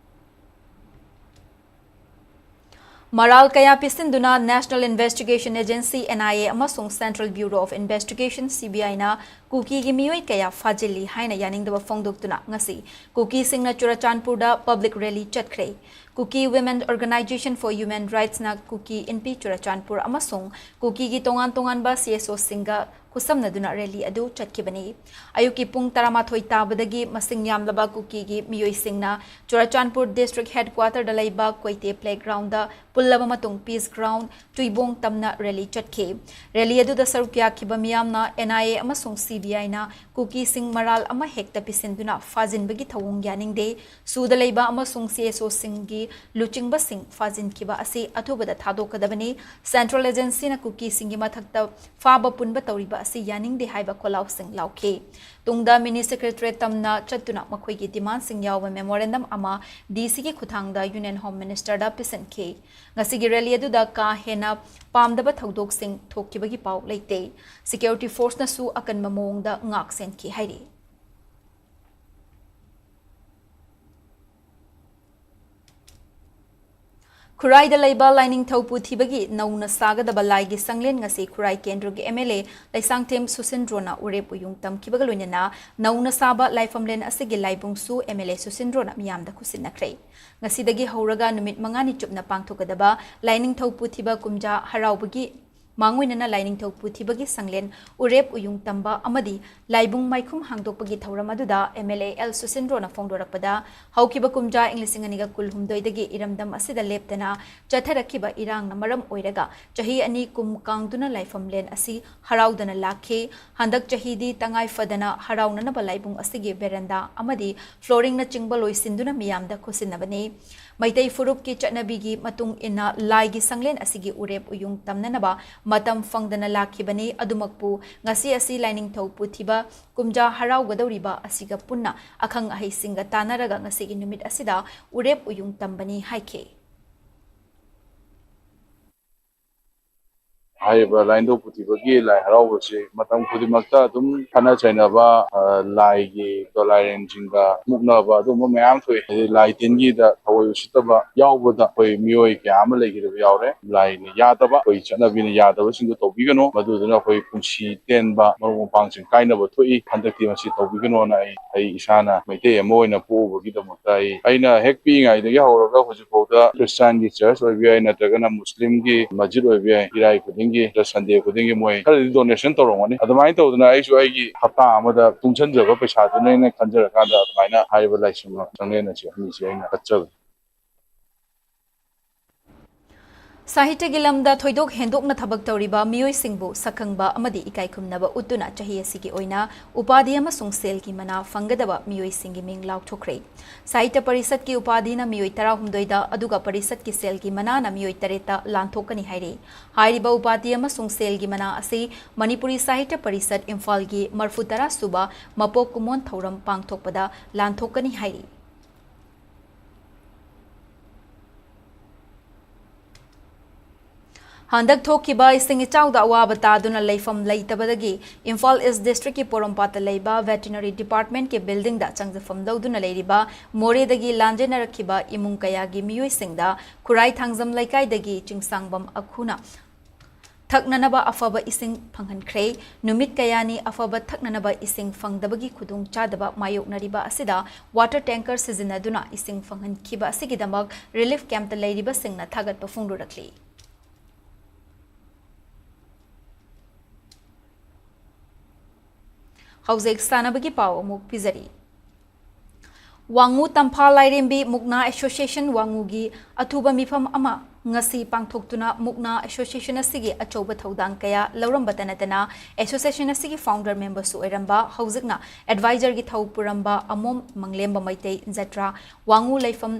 ꯃꯔꯥꯜ ꯀꯌꯥ ꯄꯤꯁꯤꯟꯗꯨꯅ National Investigation Agency, N I A, ꯑꯃꯁꯨꯡ Central Bureau of Investigation, C B I, ꯅ ꯀꯨꯀꯤꯒꯤ ꯃꯤꯑꯣꯏ ꯀꯌꯥ ꯐꯥꯖꯤꯜꯂꯤ ꯍꯥꯏꯅ ꯌꯥꯅꯤꯡꯗꯕ ꯐꯣꯡꯗꯣꯛꯇꯨꯅ ꯉꯁꯤ ꯀꯨꯀꯤꯁꯤꯡꯅ ꯆꯨꯔꯥꯆꯥꯟꯄꯨꯔꯗ public rally ꯆꯠꯈ꯭ꯔꯦ꯫ Kuki Women Organization for Human Rights ꯅ ꯀꯨꯀꯤ ꯏꯟꯄꯤ ꯆꯨꯔꯥꯆꯥꯟꯄꯨꯔ ꯑꯃꯁꯨꯡ ꯀꯨꯀꯤꯒꯤ ꯇꯣꯉꯥꯟ ꯇꯣꯉꯥꯟꯕ C S O ꯁꯤꯡꯒ ꯈꯨꯠꯁꯝꯅꯗꯨꯅ rally ꯑꯗꯨ ꯆꯠꯈꯤꯕꯅꯤ꯫ ꯑꯌꯨꯛꯀꯤ ꯄꯨꯡ ꯇꯔꯥꯃꯥꯊꯣꯏ ꯇꯥꯕꯗꯒꯤ ꯃꯁꯤꯡ ꯌꯥꯝꯂꯕ ꯀꯨꯀꯤꯒꯤ ꯃꯤꯑꯣꯏꯁꯤꯡꯅ ꯆꯨꯔꯥꯆꯥꯟꯄꯨꯔ district headquarter ꯗ ꯂꯩꯕ ꯀꯣꯏꯇꯦ playground ꯗ ꯄꯨꯜꯂꯕ ꯃꯇꯨꯡ Peace Ground, ꯇꯨꯏꯕꯣꯡ ꯇꯝꯅ rally ꯆꯠꯈꯤ꯫ Rally ꯑꯗꯨꯗ ꯁꯔꯨꯛ ꯌꯥꯈꯤꯕ ꯃꯤꯌꯥꯝꯅ N I A ꯑꯃꯁꯨꯡ C B I ꯅ ꯀꯨꯀꯤꯁꯤꯡ ꯃꯔꯥꯜ ꯑꯃ ꯍꯦꯛꯇ ꯄꯤꯁꯤꯟꯗꯨꯅ ꯐꯥꯖꯤꯟꯕꯒꯤ ꯊꯧꯑꯣꯡ ꯌꯥꯅꯤꯡꯗꯦ, ꯁꯨꯗ ꯂꯩꯕ ꯑꯃꯁꯨꯡ C S O ꯁꯤꯡꯒꯤ ꯂꯨꯆꯤꯡꯕꯁꯤꯡ ꯐꯥꯖꯤꯟꯈꯤꯕ ꯑꯁꯤ ꯑꯊꯨꯕꯗ ꯊꯥꯗꯣꯛꯀꯗꯕꯅꯤ, Central Agency ꯅ ꯀꯨꯀꯤꯁꯤꯡꯒꯤ ꯃꯊꯛꯇ ꯐꯥꯕ ꯄꯨꯟꯕ ꯇꯧꯔꯤꯕ ꯑꯁꯤ ꯌꯥꯅꯤꯡꯗꯦ ꯍꯥꯏꯕ ꯈꯣꯜꯂꯥꯎꯁꯤꯡ ꯂꯥꯎꯈꯤ꯫ ꯇꯨꯡꯗ Mini Secretariat ꯇꯝꯅ ꯆꯠꯇꯨꯅ ꯃꯈꯣꯏꯒꯤ demand ꯁꯤꯡ ꯌꯥꯎꯕ memorandum ꯑꯃ D C ꯒꯤ ꯈꯨꯠꯊꯥꯡꯗ Union Home Minister ꯗ ꯄꯤꯁꯤꯟꯈꯤ꯫ ꯉꯁꯤꯒꯤ rally ꯑꯗꯨꯗ ꯀꯥ ꯍꯦꯟꯅ ꯄꯥꯝꯗꯕ ꯊꯧꯗꯣꯛꯁꯤꯡ ꯊꯣꯛꯈꯤꯕꯒꯤ ꯄꯥꯎ ꯂꯩꯇꯦ꯫ Security force ꯅꯁꯨ ꯑꯀꯟꯕ ꯃꯑꯣꯡꯗ ꯉꯥꯛ ꯁꯦꯟꯈꯤ ꯍꯥꯏꯔꯤ꯫ ꯈꯨꯔꯥꯏꯗ ꯂꯩꯕ ꯂꯥꯏꯅꯤꯡꯊꯧ ꯄꯨꯊꯤꯕꯒꯤ ꯅꯧꯅ ꯁꯥꯒꯗꯕ ꯂꯥꯏꯒꯤ ꯁꯪꯂꯦꯟ ꯉꯁꯤ ꯈꯨꯔꯥꯏ ꯀꯦꯟꯗ꯭ꯔꯒꯤ M L A ꯂꯩꯁꯥꯡꯊꯦꯝ ꯁꯨꯁꯤꯟꯗ꯭ꯔꯣꯅ ꯎꯔꯦꯞ ꯎꯌꯨꯡ ꯇꯝꯈꯤꯕꯒ ꯂꯣꯏꯅꯅ ꯅꯧꯅ ꯁꯥꯕ ꯂꯥꯏꯐꯝꯂꯦꯟ ꯑꯁꯤꯒꯤ ꯂꯥꯏꯕꯨꯡꯁꯨ M L A ꯁꯨꯁꯤꯟꯗ꯭ꯔꯣꯅ ꯃꯤꯌꯥꯝꯗ ꯈꯨꯠꯁꯤꯟꯅꯈ꯭ꯔꯦ꯫ ꯉꯁꯤꯗꯒꯤ ꯍꯧꯔꯒ ꯅꯨꯃꯤꯠ ꯃꯉꯥꯅꯤ ꯆꯨꯞꯅ ꯄꯥꯡꯊꯣꯛꯀꯗꯕ ꯂꯥꯏꯅꯤꯡꯊꯧ ꯄꯨꯊꯤꯕ ꯀꯨꯝꯖꯥ ꯍꯔꯥꯎꯕꯒꯤ ꯃꯥꯡꯑꯣꯏꯅꯅ ꯂꯥꯏꯅꯤꯡꯊꯧ ꯄꯨꯊꯤꯕꯒꯤ ꯁꯪꯂꯦꯟ ꯎꯔꯦꯞ ꯎꯌꯨꯡ ꯇꯝꯕ ꯑꯃꯗꯤ ꯂꯥꯏꯕꯨꯡ ꯃꯥꯏꯈꯨꯝ ꯍꯥꯡꯗꯣꯛꯄꯒꯤ ꯊꯧꯔꯝ ꯑꯗꯨꯗ M L A L ꯁꯨꯁꯤꯟꯗ꯭ꯔꯣꯅ ꯐꯣꯡꯗꯣꯔꯛꯄꯗ, ꯍꯧꯈꯤꯕ ꯀꯨꯝꯖꯥ ꯏꯪ ꯂꯤꯁꯤꯡ ꯑꯅꯤꯒ ꯀꯨꯟꯍꯨꯝꯗꯣꯏꯗꯒꯤ ꯏꯔꯝꯗꯝ ꯑꯁꯤꯗ ꯂꯦꯞꯇꯅ ꯆꯠꯊꯔꯛꯈꯤꯕ ꯏꯔꯥꯡꯅ ꯃꯔꯝ ꯑꯣꯏꯔꯒ ꯆꯍꯤ ꯑꯅꯤ ꯀꯨꯝ ꯀꯥꯡꯗꯨꯅ ꯂꯥꯏꯐꯝꯂꯦꯟ ꯑꯁꯤ ꯍꯔꯥꯎꯗꯅ ꯂꯥꯛꯈꯤ꯫ ꯍꯟꯗꯛ ꯆꯍꯤꯗꯤ ꯇꯉꯥꯏ ꯐꯗꯅ ꯍꯔꯥꯎꯅꯅꯕ ꯂꯥꯏꯕꯨꯡ ꯑꯁꯤꯒꯤ veranda ꯑꯃꯗꯤ flooringꯅꯆꯤꯡꯕ ꯂꯣꯏꯁꯤꯟꯗꯨꯅ ꯃꯤꯌꯥꯝꯗ ꯈꯨꯠꯁꯤꯟꯅꯕꯅꯤ꯫ ꯃꯩꯇꯩ ꯐꯨꯔꯨꯞꯀꯤ ꯆꯠꯅꯕꯤꯒꯤ ꯃꯇꯨꯡ ꯏꯟꯅ ꯂꯥꯏꯒꯤ ꯁꯪꯂꯦꯟ ꯑꯁꯤꯒꯤ ꯎꯔꯦꯞ ꯎꯌꯨꯡ ꯇꯝꯅꯅꯕ ꯃꯇꯝ ꯐꯪꯗꯅ ꯂꯥꯛꯈꯤꯕꯅꯤ꯫ ꯑꯗꯨꯃꯛꯄꯨ ꯉꯁꯤ ꯑꯁꯤ ꯂꯥꯏꯅꯤꯡꯊꯧ ꯄꯨꯊꯤꯕ ꯀꯨꯝꯖꯥ ꯍꯔꯥꯎꯒꯗꯧꯔꯤꯕ ꯑꯁꯤꯒ ꯄꯨꯟꯅ ꯑꯈꯪ ꯑꯍꯩꯁꯤꯡꯒ ꯇꯥꯟꯅꯔꯒ ꯉꯁꯤꯒꯤ ꯅꯨꯃꯤꯠ ꯑꯁꯤꯗ ꯎꯔꯦꯞ ꯎꯌꯨꯡ ꯇꯝꯕꯅꯤ ꯍꯥꯏꯈꯤ꯫ ꯍꯥꯏꯔꯤꯕ ꯂꯥꯏꯅꯤꯡꯊꯧ ꯄꯨꯊꯤꯕꯒꯤ ꯂꯥꯏ ꯍꯔꯥꯎꯕꯁꯤ ꯃꯇꯝ ꯈꯨꯗꯤꯡꯃꯛꯇ ꯑꯗꯨꯝ ꯈꯠꯅ ꯆꯩꯅꯕ, ꯑ, ꯂꯥꯏꯒꯤ ꯗꯣꯂꯥꯏꯔꯦꯟꯁꯤꯡꯒ ꯃꯨꯛꯅꯕ ꯑꯗꯨꯒꯨꯝꯕ ꯃꯌꯥꯝ ꯊꯣꯛꯏ꯫ ꯍꯥꯏꯗꯤ ꯂꯥꯏ ꯇꯤꯟꯒꯤꯗ ꯊꯑꯣꯏ ꯎꯁꯤꯠꯇꯕ ꯌꯥꯎꯕꯗ ꯑꯩꯈꯣꯏ ꯃꯤꯑꯣꯏ ꯀꯌꯥ ꯑꯃ ꯂꯩꯈꯤꯗꯕ ꯌꯥꯎꯔꯦ꯫ ꯂꯥꯏꯅ ꯌꯥꯗꯕ, ꯑꯩꯈꯣꯏ ꯆꯠꯅꯕꯤꯅ ꯌꯥꯗꯕꯁꯤꯡꯗꯣ ꯇꯧꯕꯤꯒꯅꯨ꯫ ꯃꯗꯨꯗꯨꯅ ꯑꯩꯈꯣꯏ ꯄꯨꯟꯁꯤ ꯇꯦꯟꯕ, ꯃꯔꯨꯞ ꯃꯄꯥꯡꯁꯤꯡ ꯀꯥꯏꯅꯕ ꯊꯣꯛꯏ꯫ ꯍꯟꯗꯛꯇꯤ ꯃꯁꯤ ꯇꯧꯕꯤꯒꯅꯣꯅ ꯑꯩ, ꯑꯩ ꯏꯁꯥꯅ ꯃꯩꯇꯩ ꯑꯃ ꯑꯣꯏꯅ ꯄꯣꯛꯎꯕꯒꯤꯗꯃꯛꯇ ꯑꯩ, ꯑꯩꯅ ꯍꯦꯛ ꯄꯤꯛꯏꯉꯩꯗꯒꯤ ꯍꯧꯔꯒ ꯍꯧꯖꯤꯛꯐꯥꯎꯗ ꯈ꯭ꯔꯤꯁꯇꯥꯟꯒꯤ ꯆꯔꯆ ꯑꯣꯏꯕ ꯌꯥꯏ, ꯅꯠꯇ꯭ꯔꯒꯅ ꯃꯨꯁꯂꯤꯝꯒꯤ ꯃꯁꯖꯤꯗ ꯑꯣꯏꯕ ꯌꯥꯏ, ꯏꯔꯥꯏ ꯈꯨꯗꯤꯡꯒꯤ, ꯁꯟꯗꯦ ꯈꯨꯗꯤꯡꯒꯤ ꯃꯣꯏ ꯈꯔꯗꯤ donation ꯇꯧꯔꯝꯒꯅꯤ꯫ ꯑꯗꯨꯃꯥꯏꯅ ꯇꯧꯗꯅ ꯑꯩꯁꯨ ꯑꯩꯒꯤ ꯍꯞꯇꯥ ꯑꯃꯗ ꯇꯨꯡꯁꯟꯖꯕ ꯄꯩꯁꯥꯗꯨꯅ ꯑꯩꯅ ꯈꯟꯖꯔꯀꯥꯟꯗ ꯑꯗꯨꯃꯥꯏꯅ ꯍꯥꯏꯔꯤꯕ ꯂꯥꯏꯁꯪ ꯁꯪꯂꯦꯟ ꯑꯁꯤ ꯑꯅꯤꯁꯤ ꯑꯩꯅ ꯀꯠꯆꯕꯅꯤ꯫ ꯁꯥꯍꯤꯇ꯭ꯌꯒꯤ ꯂꯝꯗ ꯊꯣꯏꯗꯣꯛ ꯍꯦꯟꯗꯣꯛꯅ ꯊꯕꯛ ꯇꯧꯔꯤꯕ ꯃꯤꯑꯣꯏꯁꯤꯡꯕꯨ ꯁꯛꯈꯪꯕ ꯑꯃꯗꯤ ꯏꯀꯥꯏ ꯈꯨꯝꯅꯕ ꯎꯠꯇꯨꯅ ꯆꯍꯤ ꯑꯁꯤꯒꯤ ꯑꯣꯏꯅ ꯎꯄꯥꯙꯤ ꯑꯃꯁꯨꯡ ꯁꯦꯜꯒꯤ ꯃꯅꯥ ꯐꯪꯒꯗꯕ ꯃꯤꯑꯣꯏꯁꯤꯡꯒꯤ ꯃꯤꯡ ꯂꯥꯎꯊꯣꯛꯈ꯭ꯔꯦ꯫ ꯁꯥꯍꯤꯇ꯭ꯌ ꯄꯔꯤꯁꯠꯀꯤ ꯎꯄꯥꯙꯤꯅ ꯃꯤꯑꯣꯏ ꯇꯔꯥꯍꯨꯝꯗꯣꯏꯗ, ꯑꯗꯨꯒ ꯄꯔꯤꯁꯠꯀꯤ ꯁꯦꯜꯒꯤ ꯃꯅꯥꯅ ꯃꯤꯑꯣꯏ ꯇꯔꯦꯠꯇ ꯂꯥꯟꯊꯣꯛꯀꯅꯤ ꯍꯥꯏꯔꯤ꯫ ꯍꯥꯏꯔꯤꯕ ꯎꯄꯥꯙꯤ ꯑꯃꯁꯨꯡ ꯁꯦꯜꯒꯤ ꯃꯅꯥ ꯑꯁꯤ ꯃꯅꯤꯄꯨꯔꯤ ꯁꯥꯍꯤꯇ꯭ꯌ ꯄꯔꯤꯁꯠ ꯏꯝꯐꯥꯜꯒꯤ ꯃꯔꯐꯨ ꯇꯔꯥ ꯁꯨꯕ ꯃꯄꯣꯛ ꯀꯨꯝꯑꯣꯟ ꯊꯧꯔꯝ ꯄꯥꯡꯊꯣꯛꯄꯗ ꯂꯥꯟꯊꯣꯛꯀꯅꯤ ꯍꯥꯏꯔꯤ꯫ ꯍꯟꯗꯛ ꯊꯣꯛꯈꯤꯕ ꯏꯁꯤꯡ ꯏꯆꯥꯎꯗ ꯑꯋꯥꯕ ꯇꯥꯗꯨꯅ ꯂꯩꯐꯝ ꯂꯩꯇꯕꯗꯒꯤ ꯏꯝꯐꯥꯜ ꯏꯁ ꯗꯤꯁꯇ꯭ꯔꯤꯛꯀꯤ ꯄꯣꯔꯣꯝꯄꯥꯠꯇ ꯂꯩꯕ ꯚꯦꯇꯤꯅꯔꯤ ꯗꯤꯄꯥꯔꯠꯃꯦꯟꯠꯀꯤ ꯕꯤꯜꯗꯤꯡꯗ ꯆꯪꯖꯐꯝ ꯂꯧꯗꯨꯅ ꯂꯩꯔꯤꯕ ꯃꯣꯔꯦꯗꯒꯤ ꯂꯥꯟꯖꯦꯟꯅꯔꯛꯈꯤꯕ ꯏꯃꯨꯡ ꯀꯌꯥꯒꯤ ꯃꯤꯑꯣꯏꯁꯤꯡꯗ ꯈꯨꯔꯥꯏ ꯊꯥꯡꯖꯝ ꯂꯩꯀꯥꯏꯗꯒꯤ ꯆꯤꯡꯁꯥꯡꯕꯝ ꯑꯈꯨꯅ ꯊꯛꯅꯅꯕ ꯑꯐꯕ ꯏꯁꯤꯡ ꯐꯪꯍꯟꯈ꯭ꯔꯦ꯫ ꯅꯨꯃꯤꯠ ꯀꯌꯥꯅꯤ ꯑꯐꯕ ꯊꯛꯅꯅꯕ ꯏꯁꯤꯡ ꯐꯪꯗꯕꯒꯤ ꯈꯨꯗꯣꯡꯆꯥꯗꯕ ꯃꯥꯌꯣꯛꯅꯔꯤꯕ ꯑꯁꯤꯗ ꯋꯥꯇꯔ ꯇꯦꯡꯀꯔ ꯁꯤꯖꯤꯟꯅꯗꯨꯅ ꯏꯁꯤꯡ ꯐꯪꯍꯟꯈꯤꯕ ꯑꯁꯤꯒꯤꯗꯃꯛ ꯔꯤꯂꯤꯐ ꯀꯦꯝꯞꯇ ꯂꯩꯔꯤꯕꯁꯤꯡꯅ ꯊꯥꯒꯠꯄ ꯐꯣꯡꯗꯣꯔꯛꯂꯤ꯫ ꯍꯧꯖꯤꯛ ꯁꯥꯟꯅꯕꯒꯤ ꯄꯥꯎ ꯑꯃꯨꯛ ꯄꯤꯖꯔꯤ꯫ ꯋꯥꯉꯨ ꯇꯝꯐꯥ ꯂꯥꯏꯔꯦꯝꯕꯤ ꯃꯨꯛꯅꯥ ꯑꯦꯁꯣꯁꯤꯌꯦꯁꯟ ꯋꯥꯉꯨꯒꯤ ꯑꯊꯨꯕ ꯃꯤꯐꯝ ꯑꯃ ꯉꯁꯤ ꯄꯥꯡꯊꯣꯛꯇꯨꯅ ꯃꯨꯛꯅꯥ ꯑꯦꯁꯣꯁꯤꯌꯦꯁꯟ ꯑꯁꯤꯒꯤ ꯑꯆꯧꯕ ꯊꯧꯗꯥꯡ ꯀꯌꯥ ꯂꯧꯔꯝꯕꯇ ꯅꯠꯇꯅ ꯑꯦꯁꯣꯁꯤꯌꯦꯁꯟ ꯑꯁꯤꯒꯤ ꯐꯥꯎꯟꯗꯔ ꯃꯦꯝꯕꯔꯁꯨ ꯑꯣꯏꯔꯝꯕ, ꯍꯧꯖꯤꯛꯅ ꯑꯦꯗꯚꯥꯏꯖꯔꯒꯤ ꯊꯧ ꯄꯨꯔꯝꯕ ꯑꯃꯣꯝ ꯃꯪꯂꯦꯝꯕ ꯃꯩꯇꯩ ꯖꯇ꯭ꯔꯥ ꯋꯥꯉꯨ ꯂꯩꯐꯝ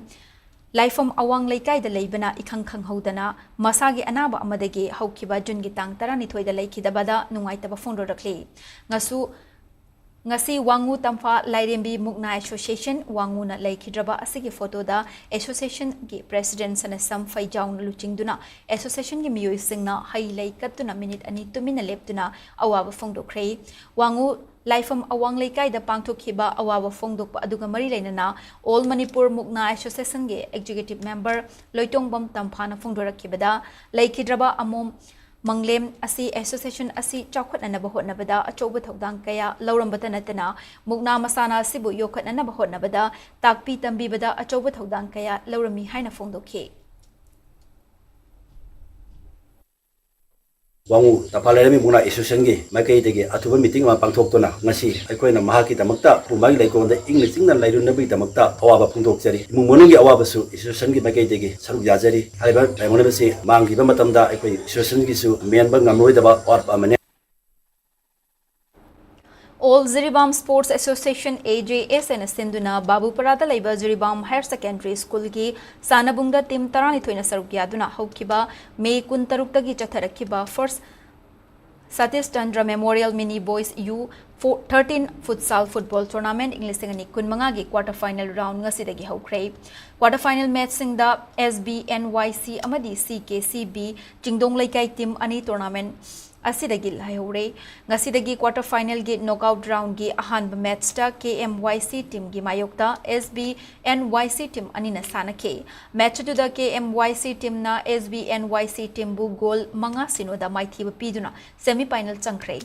ꯂꯥꯏꯐꯝ ꯑꯋꯥꯡ ꯂꯩꯀꯥꯏꯗ ꯂꯩꯕꯅ ꯏꯈꯪ ꯈꯪꯍꯧꯗꯅ ꯃꯁꯥꯒꯤ ꯑꯅꯥꯕ ꯑꯃꯗꯒꯤ ꯍꯧꯈꯤꯕ ꯖꯨꯟꯒꯤ ꯇꯥꯡ ꯇꯔꯥꯅꯤꯊꯣꯏꯗ ꯂꯩꯈꯤꯗꯕꯗ ꯅꯨꯡꯉꯥꯏꯇꯕ ꯐꯣꯡꯗꯣꯔꯛꯂꯤ꯫ ꯉꯁꯨ-, ꯉꯁꯤ ꯋꯥꯉꯨ ꯇꯝꯐꯥ ꯂꯥꯏꯔꯦꯝꯕꯤ ꯃꯨꯛꯅꯥ ꯑꯦꯁꯣꯁꯤꯌꯦꯁꯟ ꯋꯥꯉꯨꯅ ꯂꯩꯈꯤꯗ꯭ꯔꯕ ꯑꯁꯤꯒꯤ ꯐꯣꯇꯣꯗ ꯑꯦꯁꯣꯁꯤꯌꯦꯁꯟꯒꯤ ꯄ꯭ꯔꯦꯁꯤꯗꯦꯟꯠ ꯁꯅꯥꯁꯝ ꯐꯩꯖꯥꯎꯅ ꯂꯨꯆꯤꯡꯗꯨꯅ ꯑꯦꯁꯣꯁꯤꯌꯦꯁꯟꯒꯤ ꯃꯤꯑꯣꯏꯁꯤꯡꯅ ꯍꯩ ꯂꯩ ꯀꯠꯇꯨꯅ ꯃꯤꯅꯤꯠ ꯑꯅꯤ ꯇꯨꯃꯤꯟꯅ ꯂꯦꯞꯇꯨꯅ ꯑꯋꯥꯕ ꯐꯣꯡꯗꯣꯛꯈ꯭ꯔꯦ꯫ ꯋꯥꯉꯨ ꯂꯥꯏꯐꯝ ꯑꯋꯥꯡ ꯂꯩꯀꯥꯏꯗ ꯄꯥꯡꯊꯣꯛꯈꯤꯕ ꯑꯋꯥꯕ ꯐꯣꯡꯗꯣꯛꯄ ꯑꯗꯨꯒ ꯃꯔꯤ ꯂꯩꯅꯅ ꯑꯣꯜ ꯃꯅꯤꯄꯨꯔ ꯃꯨꯛꯅꯥ ꯑꯦꯁꯣꯁꯤꯌꯦꯁꯟꯒꯤ ꯑꯦꯛꯖꯤꯀ꯭ꯌꯨꯇꯤꯚ ꯃꯦꯝꯕꯔ ꯂꯣꯏꯇꯣꯡꯕꯝ ꯇꯝꯐꯥꯅ ꯐꯣꯡꯗꯣꯔꯛꯈꯤꯕꯗ, ꯂꯩꯈꯤꯗ꯭ꯔꯕ ꯑꯃꯣꯝ ꯃꯪꯂꯦꯝ ꯑꯁꯤ ꯑꯦꯁꯣꯁꯤꯌꯦꯁꯟ ꯑꯁꯤ ꯆꯥꯎꯈꯠꯅꯅꯕ ꯍꯣꯠꯅꯕꯗ ꯑꯆꯧꯕ ꯊꯧꯗꯥꯡ ꯀꯌꯥ ꯂꯧꯔꯝꯕꯇ ꯅꯠꯇꯅ ꯃꯨꯛꯅꯥ ꯃꯁꯥꯟꯅ ꯑꯁꯤꯕꯨ ꯌꯣꯛꯈꯠꯅꯅꯕ ꯍꯣꯠꯅꯕꯗ ꯇꯥꯛꯄꯤ ꯇꯝꯕꯤꯕꯗ ꯑꯆꯧꯕ ꯊꯧꯗꯥꯡ ꯀꯌꯥ ꯂꯧꯔꯝꯃꯤ ꯍꯥꯏꯅ ꯐꯣꯡꯗꯣꯛꯈꯤ꯫ ꯋꯥꯉꯨ ꯇꯝꯐꯥ ꯂꯥꯏꯔꯦꯝꯕꯤ ꯃꯨꯛꯅꯥ ꯑꯦꯁꯣꯁꯤꯌꯦꯁꯟꯒꯤ ꯃꯥꯏꯀꯩꯗꯒꯤ ꯑꯊꯨꯕ ꯃꯤꯇꯤꯡ ꯑꯃ ꯄꯥꯡꯊꯣꯛꯇꯨꯅ ꯉꯁꯤ ꯑꯩꯈꯣꯏꯅ ꯃꯍꯥꯛꯀꯤꯗꯃꯛꯇ ꯎꯄꯨ ꯃꯥꯒꯤ ꯂꯩꯀꯣꯜꯗ ꯏꯪꯅ ꯆꯤꯛꯅ ꯂꯩꯔꯨꯅꯕꯒꯤꯗꯃꯛꯇ ꯑꯋꯥꯕ ꯐꯣꯡꯗꯣꯛꯆꯔꯤ꯫ ꯏꯃꯨꯡ ꯃꯅꯨꯡꯒꯤ ꯑꯋꯥꯕꯁꯨ ꯑꯦꯁꯣꯁꯤꯌꯦꯁꯟꯒꯤ ꯃꯥꯏꯀꯩꯗꯒꯤ ꯁꯔꯨꯛ ꯌꯥꯖꯔꯤ꯫ ꯍꯥꯏꯔꯤꯕ ꯂꯥꯏꯑꯣꯡ ꯑꯁꯤ ꯃꯥꯡꯈꯤꯕ ꯃꯇꯝꯗ ꯑꯩꯈꯣꯏ ꯑꯦꯁꯣꯁꯤꯌꯦꯁꯟꯒꯤꯁꯨ ꯃꯦꯟꯕ ꯉꯝꯂꯣꯏꯗꯕ ꯑꯋꯥꯠꯄ ꯑꯃꯅꯤ꯫ ꯑꯣꯜ ꯖꯤꯔꯤꯕꯥꯝ ꯁ꯭ꯄꯣꯔꯠꯁ ꯑꯦꯁꯣꯁꯤꯌꯦꯁꯟ, ꯑꯦ ꯖꯦ ꯑꯦꯁ ꯑꯦꯅ ꯁꯤꯟꯗꯨꯅ ꯕꯥꯕꯨꯄꯔꯥꯗ ꯂꯩꯕ ꯖꯤꯔꯤꯕꯥꯝ ꯍꯥꯌꯔ ꯁꯦꯀꯦꯟꯗꯔꯤ ꯁ꯭ꯀꯨꯜꯒꯤ ꯁꯥꯟꯅꯕꯨꯡꯗ ꯇꯤꯝ ꯇꯔꯥꯅꯤꯊꯣꯏꯅ ꯁꯔꯨꯛ ꯌꯥꯗꯨꯅ ꯍꯧꯈꯤꯕ ꯃꯦ ꯀꯨꯟꯇꯔꯨꯛꯇꯒꯤ ꯆꯠꯊꯔꯛꯈꯤꯕ first Satish Chandra Memorial Mini Boys U thirteen Futsal Football Tournament ꯏꯪ ꯂꯤꯁꯤꯡ ꯑꯅꯤ ꯀꯨꯟꯃꯉꯥꯒꯤ quarter final round ꯉꯁꯤꯗꯒꯤ ꯍꯧꯈ꯭ꯔꯦ꯫ Quarter final matchꯁꯤꯡꯗ S B N Y C ꯑꯃꯗꯤ C K C B ꯆꯤꯡꯗꯣꯡ ꯂꯩꯀꯥꯏ team ꯑꯅꯤ tournament ꯑꯁꯤꯗꯒꯤ ꯂꯩꯍꯧꯔꯦ꯫ ꯉꯁꯤꯗꯒꯤ quarter finalꯒꯤ knockout roundꯒꯤ ꯑꯍꯥꯟꯕ matchꯇ K M Y C teamꯒꯤ ꯃꯥꯌꯣꯛꯇ S B N Y C team ꯑꯅꯤꯅ ꯁꯥꯟꯅꯈꯤ꯫ Match ꯑꯗꯨꯗ K M Y C teamꯅ S B N Y C teamꯕꯨ goal ꯃꯉꯥ ꯁꯤꯅꯣꯗ ꯃꯥꯏꯊꯤꯕ ꯄꯤꯗꯨꯅ semi final ꯆꯪꯈ꯭ꯔꯦ꯫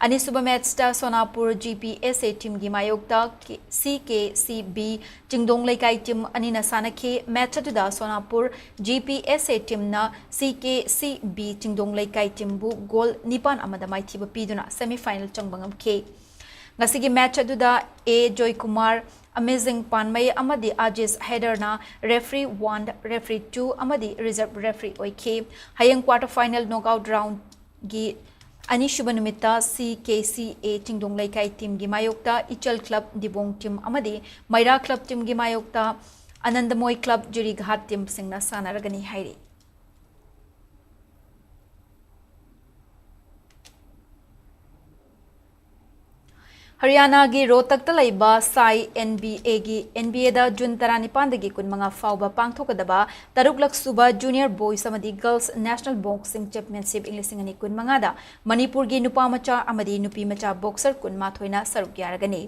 ꯑꯅꯤꯁꯨꯕ matchꯇ ꯁꯣꯅꯥꯄꯨꯔ G P S A teamꯒꯤ ꯃꯥꯌꯣꯛꯇ C K C B ꯆꯤꯡꯗꯣꯡ ꯂꯩꯀꯥꯏ team ꯑꯅꯤꯅ ꯁꯥꯟꯅꯈꯤ꯫ Match ꯑꯗꯨꯗ ꯁꯣꯅꯥꯄꯨꯔ G P S A teamꯅ C K C B ꯆꯤꯡꯗꯣꯡ ꯂꯩꯀꯥꯏ teamꯕꯨ goal ꯅꯤꯄꯥꯟ ꯑꯃꯗ ꯃꯥꯏꯊꯤꯕ ꯄꯤꯗꯨꯅ semi final ꯆꯪꯕ ꯉꯝꯈꯤ꯫ ꯉꯁꯤꯒꯤ match ꯑꯗꯨꯗ A ꯖꯣꯏꯀꯨꯃꯥꯔ, ꯑꯃꯦꯖꯤꯡ ꯄꯥꯟꯃꯩ ꯑꯃꯗꯤ ꯑꯥꯖꯤꯁ ꯍꯦꯗꯔꯅ referee one, referee two ꯑꯃꯗꯤ reserve referee ꯑꯣꯏꯈꯤ꯫ ꯍꯌꯦꯡ quarter final knockout roundꯒꯤ ꯑꯅꯤꯁꯨꯕ ꯅꯨꯃꯤꯠꯇ C K C A ꯆꯤꯡꯗꯣꯡ ꯂꯩꯀꯥꯏ teamꯒꯤ ꯃꯥꯌꯣꯛꯇ ꯏꯆꯜ club ꯗꯤꯕꯣꯡ team ꯑꯃꯗꯤ ꯃꯩꯔꯥ club teamꯒꯤ ꯃꯥꯌꯣꯛꯇ ꯑꯅꯟꯗꯃꯣꯏ club ꯖꯤꯔꯤꯘꯥꯠ teamꯁꯤꯡꯅ ꯁꯥꯟꯅꯔꯒꯅꯤ ꯍꯥꯏꯔꯤ꯫ ꯍꯔꯤꯌꯥꯅꯥꯒꯤ ꯔꯣꯍꯇꯛꯇ ꯂꯩꯕ ꯁꯥꯏ N B Aꯒꯤ, N B Aꯗ June ꯇꯔꯥꯅꯤꯄꯥꯟꯗꯒꯤ ꯀꯨꯟꯃꯉꯥ ꯐꯥꯎꯕ ꯄꯥꯡꯊꯣꯛꯀꯗꯕ ꯇꯔꯨꯛꯂꯛ ꯁꯨꯕ Junior Boys ꯑꯃꯗꯤ Girls National Boxing Championship ꯏꯪ ꯂꯤꯁꯤꯡ ꯑꯅꯤ ꯀꯨꯟꯃꯉꯥꯗ ꯃꯅꯤꯄꯨꯔꯒꯤ ꯅꯨꯄꯥ ꯃꯆꯥ ꯑꯃꯗꯤ ꯅꯨꯄꯤ ꯃꯆꯥ boxer ꯀꯨꯟꯃꯥꯊꯣꯏꯅ ꯁꯔꯨꯛ ꯌꯥꯔꯒꯅꯤ꯫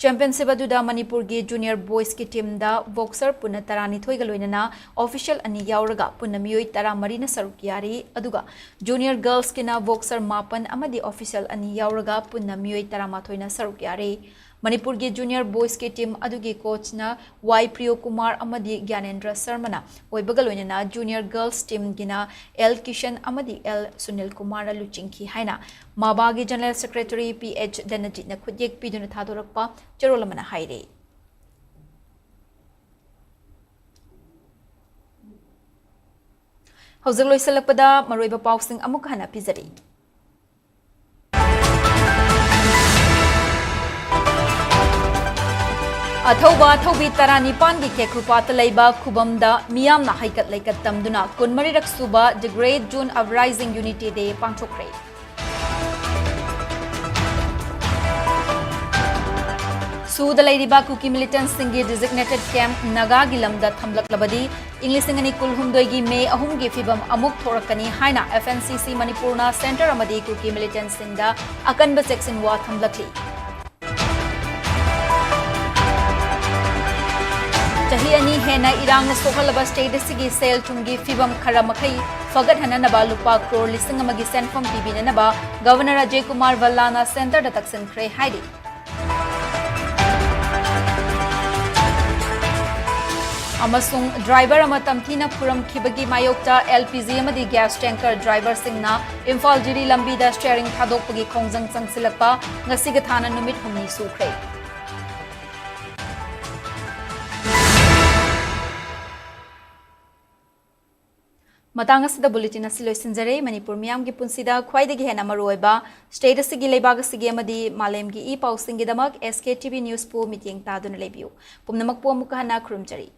Championship ꯑꯗꯨꯗ ꯃꯅꯤꯄꯨꯔꯒꯤ Junior Boysꯀꯤ teamꯗ boxer ꯄꯨꯟꯅ ꯇꯔꯥꯅꯤꯊꯣꯏꯒ ꯂꯣꯏꯅꯅ official ꯑꯅꯤ ꯌꯥꯎꯔꯒ ꯄꯨꯟꯅ ꯃꯤꯑꯣꯏ ꯇꯔꯥꯃꯔꯤꯅ ꯁꯔꯨꯛ ꯌꯥꯔꯤ꯫ ꯑꯗꯨꯒ Junior Girlsꯀꯤꯅ boxer ꯃꯥꯄꯟ ꯑꯃꯗꯤ official ꯑꯅꯤ ꯌꯥꯎꯔꯒ ꯄꯨꯟꯅ ꯃꯤꯑꯣꯏ ꯇꯔꯥꯃꯥꯊꯣꯏꯅ ꯁꯔꯨꯛ ꯌꯥꯔꯤ꯫ ꯃꯅꯤꯄꯨꯔꯒꯤ Junior Boysꯀꯤ team ꯑꯗꯨꯒꯤ coachꯅ Y ꯄ꯭ꯔꯤꯌꯣꯀꯨꯃꯥꯔ ꯑꯃꯗꯤ ꯒ꯭ꯌꯥꯅꯦꯟꯗ꯭ꯔ ꯁꯔꯃꯅ ꯑꯣꯏꯕꯒ ꯂꯣꯏꯅꯅ Junior Girls teamꯒꯤꯅ L ꯀꯤꯁꯟ ꯑꯃꯗꯤ L ꯁꯨꯅꯤꯜ ꯀꯨꯃꯥꯔꯅ ꯂꯨꯆꯤꯡꯈꯤ ꯍꯥꯏꯅ ꯃꯥꯕꯥꯒꯤ General Secretary P H ꯗꯅꯖꯤꯠꯅ ꯈꯨꯠꯌꯦꯛ ꯄꯤꯗꯨꯅ ꯊꯥꯗꯣꯔꯛꯄ ꯆꯦꯔꯣꯜ ꯑꯃꯅ ꯍꯥꯏꯔꯤ꯫ ꯍꯧꯖꯤꯛ ꯂꯣꯏꯁꯤꯜꯂꯛꯄꯗ ꯃꯔꯨꯑꯣꯏꯕ ꯄꯥꯎꯁꯤꯡ ꯑꯃꯨꯛ ꯍꯟꯅ ꯄꯤꯖꯔꯤ꯫ ꯑꯊꯧꯕ ꯑꯊꯧꯕꯤ ꯇꯔꯥꯅꯤꯄꯥꯟꯒꯤ ꯈꯦꯀ꯭ꯔꯨꯄꯥꯠꯇ ꯂꯩꯕ ꯈꯨꯕꯝꯗ ꯃꯤꯌꯥꯝꯅ ꯍꯩꯀꯠ ꯂꯩꯀꯠ ꯇꯝꯗꯨꯅ ꯀꯨꯟꯃꯔꯤꯔꯛ ꯁꯨꯕ The Great June Uprising Unity Day ꯄꯥꯡꯊꯣꯛꯈ꯭ꯔꯦ꯫ ꯇꯨꯗ ꯂꯩꯔꯤꯕ ꯀꯨꯀꯤ ꯃꯤꯂꯤꯇꯦꯟꯠꯁꯤꯡꯒꯤ ꯗꯤꯖꯤꯒꯅꯦꯇꯦꯗ ꯀꯦꯝꯞ ꯅꯥꯒꯥꯒꯤ ꯂꯝꯗ ꯊꯝꯂꯛꯂꯕꯗꯤ ꯏꯪ ꯂꯤꯁꯤꯡ ꯑꯅꯤ ꯀꯨꯟꯍꯨꯝꯗꯣꯏꯒꯤ ꯃꯦ ꯑꯍꯨꯝꯒꯤ ꯐꯤꯕꯝ ꯑꯃꯨꯛ ꯊꯣꯔꯛꯀꯅꯤ ꯍꯥꯏꯅ F N C C ꯃꯅꯤꯄꯨꯔꯅ ꯁꯦꯟꯇꯔ ꯑꯃꯗꯤ ꯀꯨꯀꯤ ꯃꯤꯂꯤꯇꯦꯟꯠꯁꯤꯡꯗ ꯑꯀꯟꯕ ꯆꯦꯛꯁꯤꯟꯋꯥ ꯊꯝꯂꯛꯂꯤ꯫ ꯆꯍꯤ ꯑꯅꯤ ꯍꯦꯟꯅ ꯏꯔꯥꯡꯅ ꯁꯣꯛꯍꯜꯂꯕ ꯁ꯭ꯇꯦꯠ ꯑꯁꯤꯒꯤ ꯁꯦꯜ ꯊꯨꯝꯒꯤ ꯐꯤꯕꯝ ꯈꯔ ꯃꯈꯩ ꯐꯒꯠꯍꯟꯅꯅꯕ ꯂꯨꯄꯥ ꯀ꯭ꯔꯣꯔ ꯂꯤꯁꯤꯡ ꯑꯃꯒꯤ ꯁꯦꯟꯐꯝ ꯄꯤꯕꯤꯅꯅꯕ ꯒꯕꯔꯅꯔ ꯑꯖꯌ ꯀꯨꯃꯥꯔ ꯚꯜꯂꯥꯅ ꯁꯦꯟꯇꯔꯗ ꯇꯛꯁꯤꯟꯈ꯭ꯔꯦ ꯍꯥꯏꯔꯤ꯫ ꯑꯃꯁꯨꯡ ꯗ꯭ꯔꯥꯏꯚꯔ ꯑꯃ ꯇꯝꯊꯤꯅ ꯐꯨꯔꯝꯈꯤꯕꯒꯤ ꯃꯥꯌꯣꯛꯇ L P G ꯑꯃꯗꯤ ꯒ꯭ꯌꯥꯁ ꯇꯦꯡꯀꯔ ꯗ꯭ꯔꯥꯏꯚꯔꯁꯤꯡꯅ ꯏꯝꯐꯥꯜ ꯖꯤꯔꯤ ꯂꯝꯕꯤꯗ ꯁ꯭ꯇꯤꯌꯔꯤꯡ ꯊꯥꯗꯣꯛꯄꯒꯤ ꯈꯣꯡꯖꯪ ꯆꯪꯁꯤꯜꯂꯛꯄ ꯉꯁꯤꯒ ꯊꯥꯅ ꯅꯨꯃꯤꯠ ꯍꯨꯝꯅꯤ ꯁꯨꯈ꯭ꯔꯦ꯫ ꯃꯇꯥꯡ ꯑꯁꯤꯗ ꯕꯨꯂꯦꯇꯤꯟ ꯑꯁꯤ ꯂꯣꯏꯁꯤꯟꯖꯔꯦ꯫ ꯃꯅꯤꯄꯨꯔ ꯃꯤꯌꯥꯝꯒꯤ ꯄꯨꯟꯁꯤꯗ ꯈ꯭ꯋꯥꯏꯗꯒꯤ ꯍꯦꯟꯅ ꯃꯔꯨꯑꯣꯏꯕ ꯁ꯭ꯇꯦꯠ ꯑꯁꯤꯒꯤ, ꯂꯩꯕꯥꯛ ꯑꯁꯤꯒꯤ ꯑꯃꯗꯤ ꯃꯥꯂꯦꯝꯒꯤ E ꯄꯥꯎꯁꯤꯡꯒꯤꯗꯃꯛ S K T V ꯅ꯭ꯌꯨꯁꯄꯨ ꯃꯤꯠꯌꯦꯡ ꯇꯥꯗꯨꯅ ꯂꯩꯕꯤꯌꯨ꯫ ꯄꯨꯝꯅꯃꯛꯄꯨ ꯑꯃꯨꯛꯀ ꯍꯟꯅ ꯈꯨꯔꯨꯝꯖꯔꯤ꯫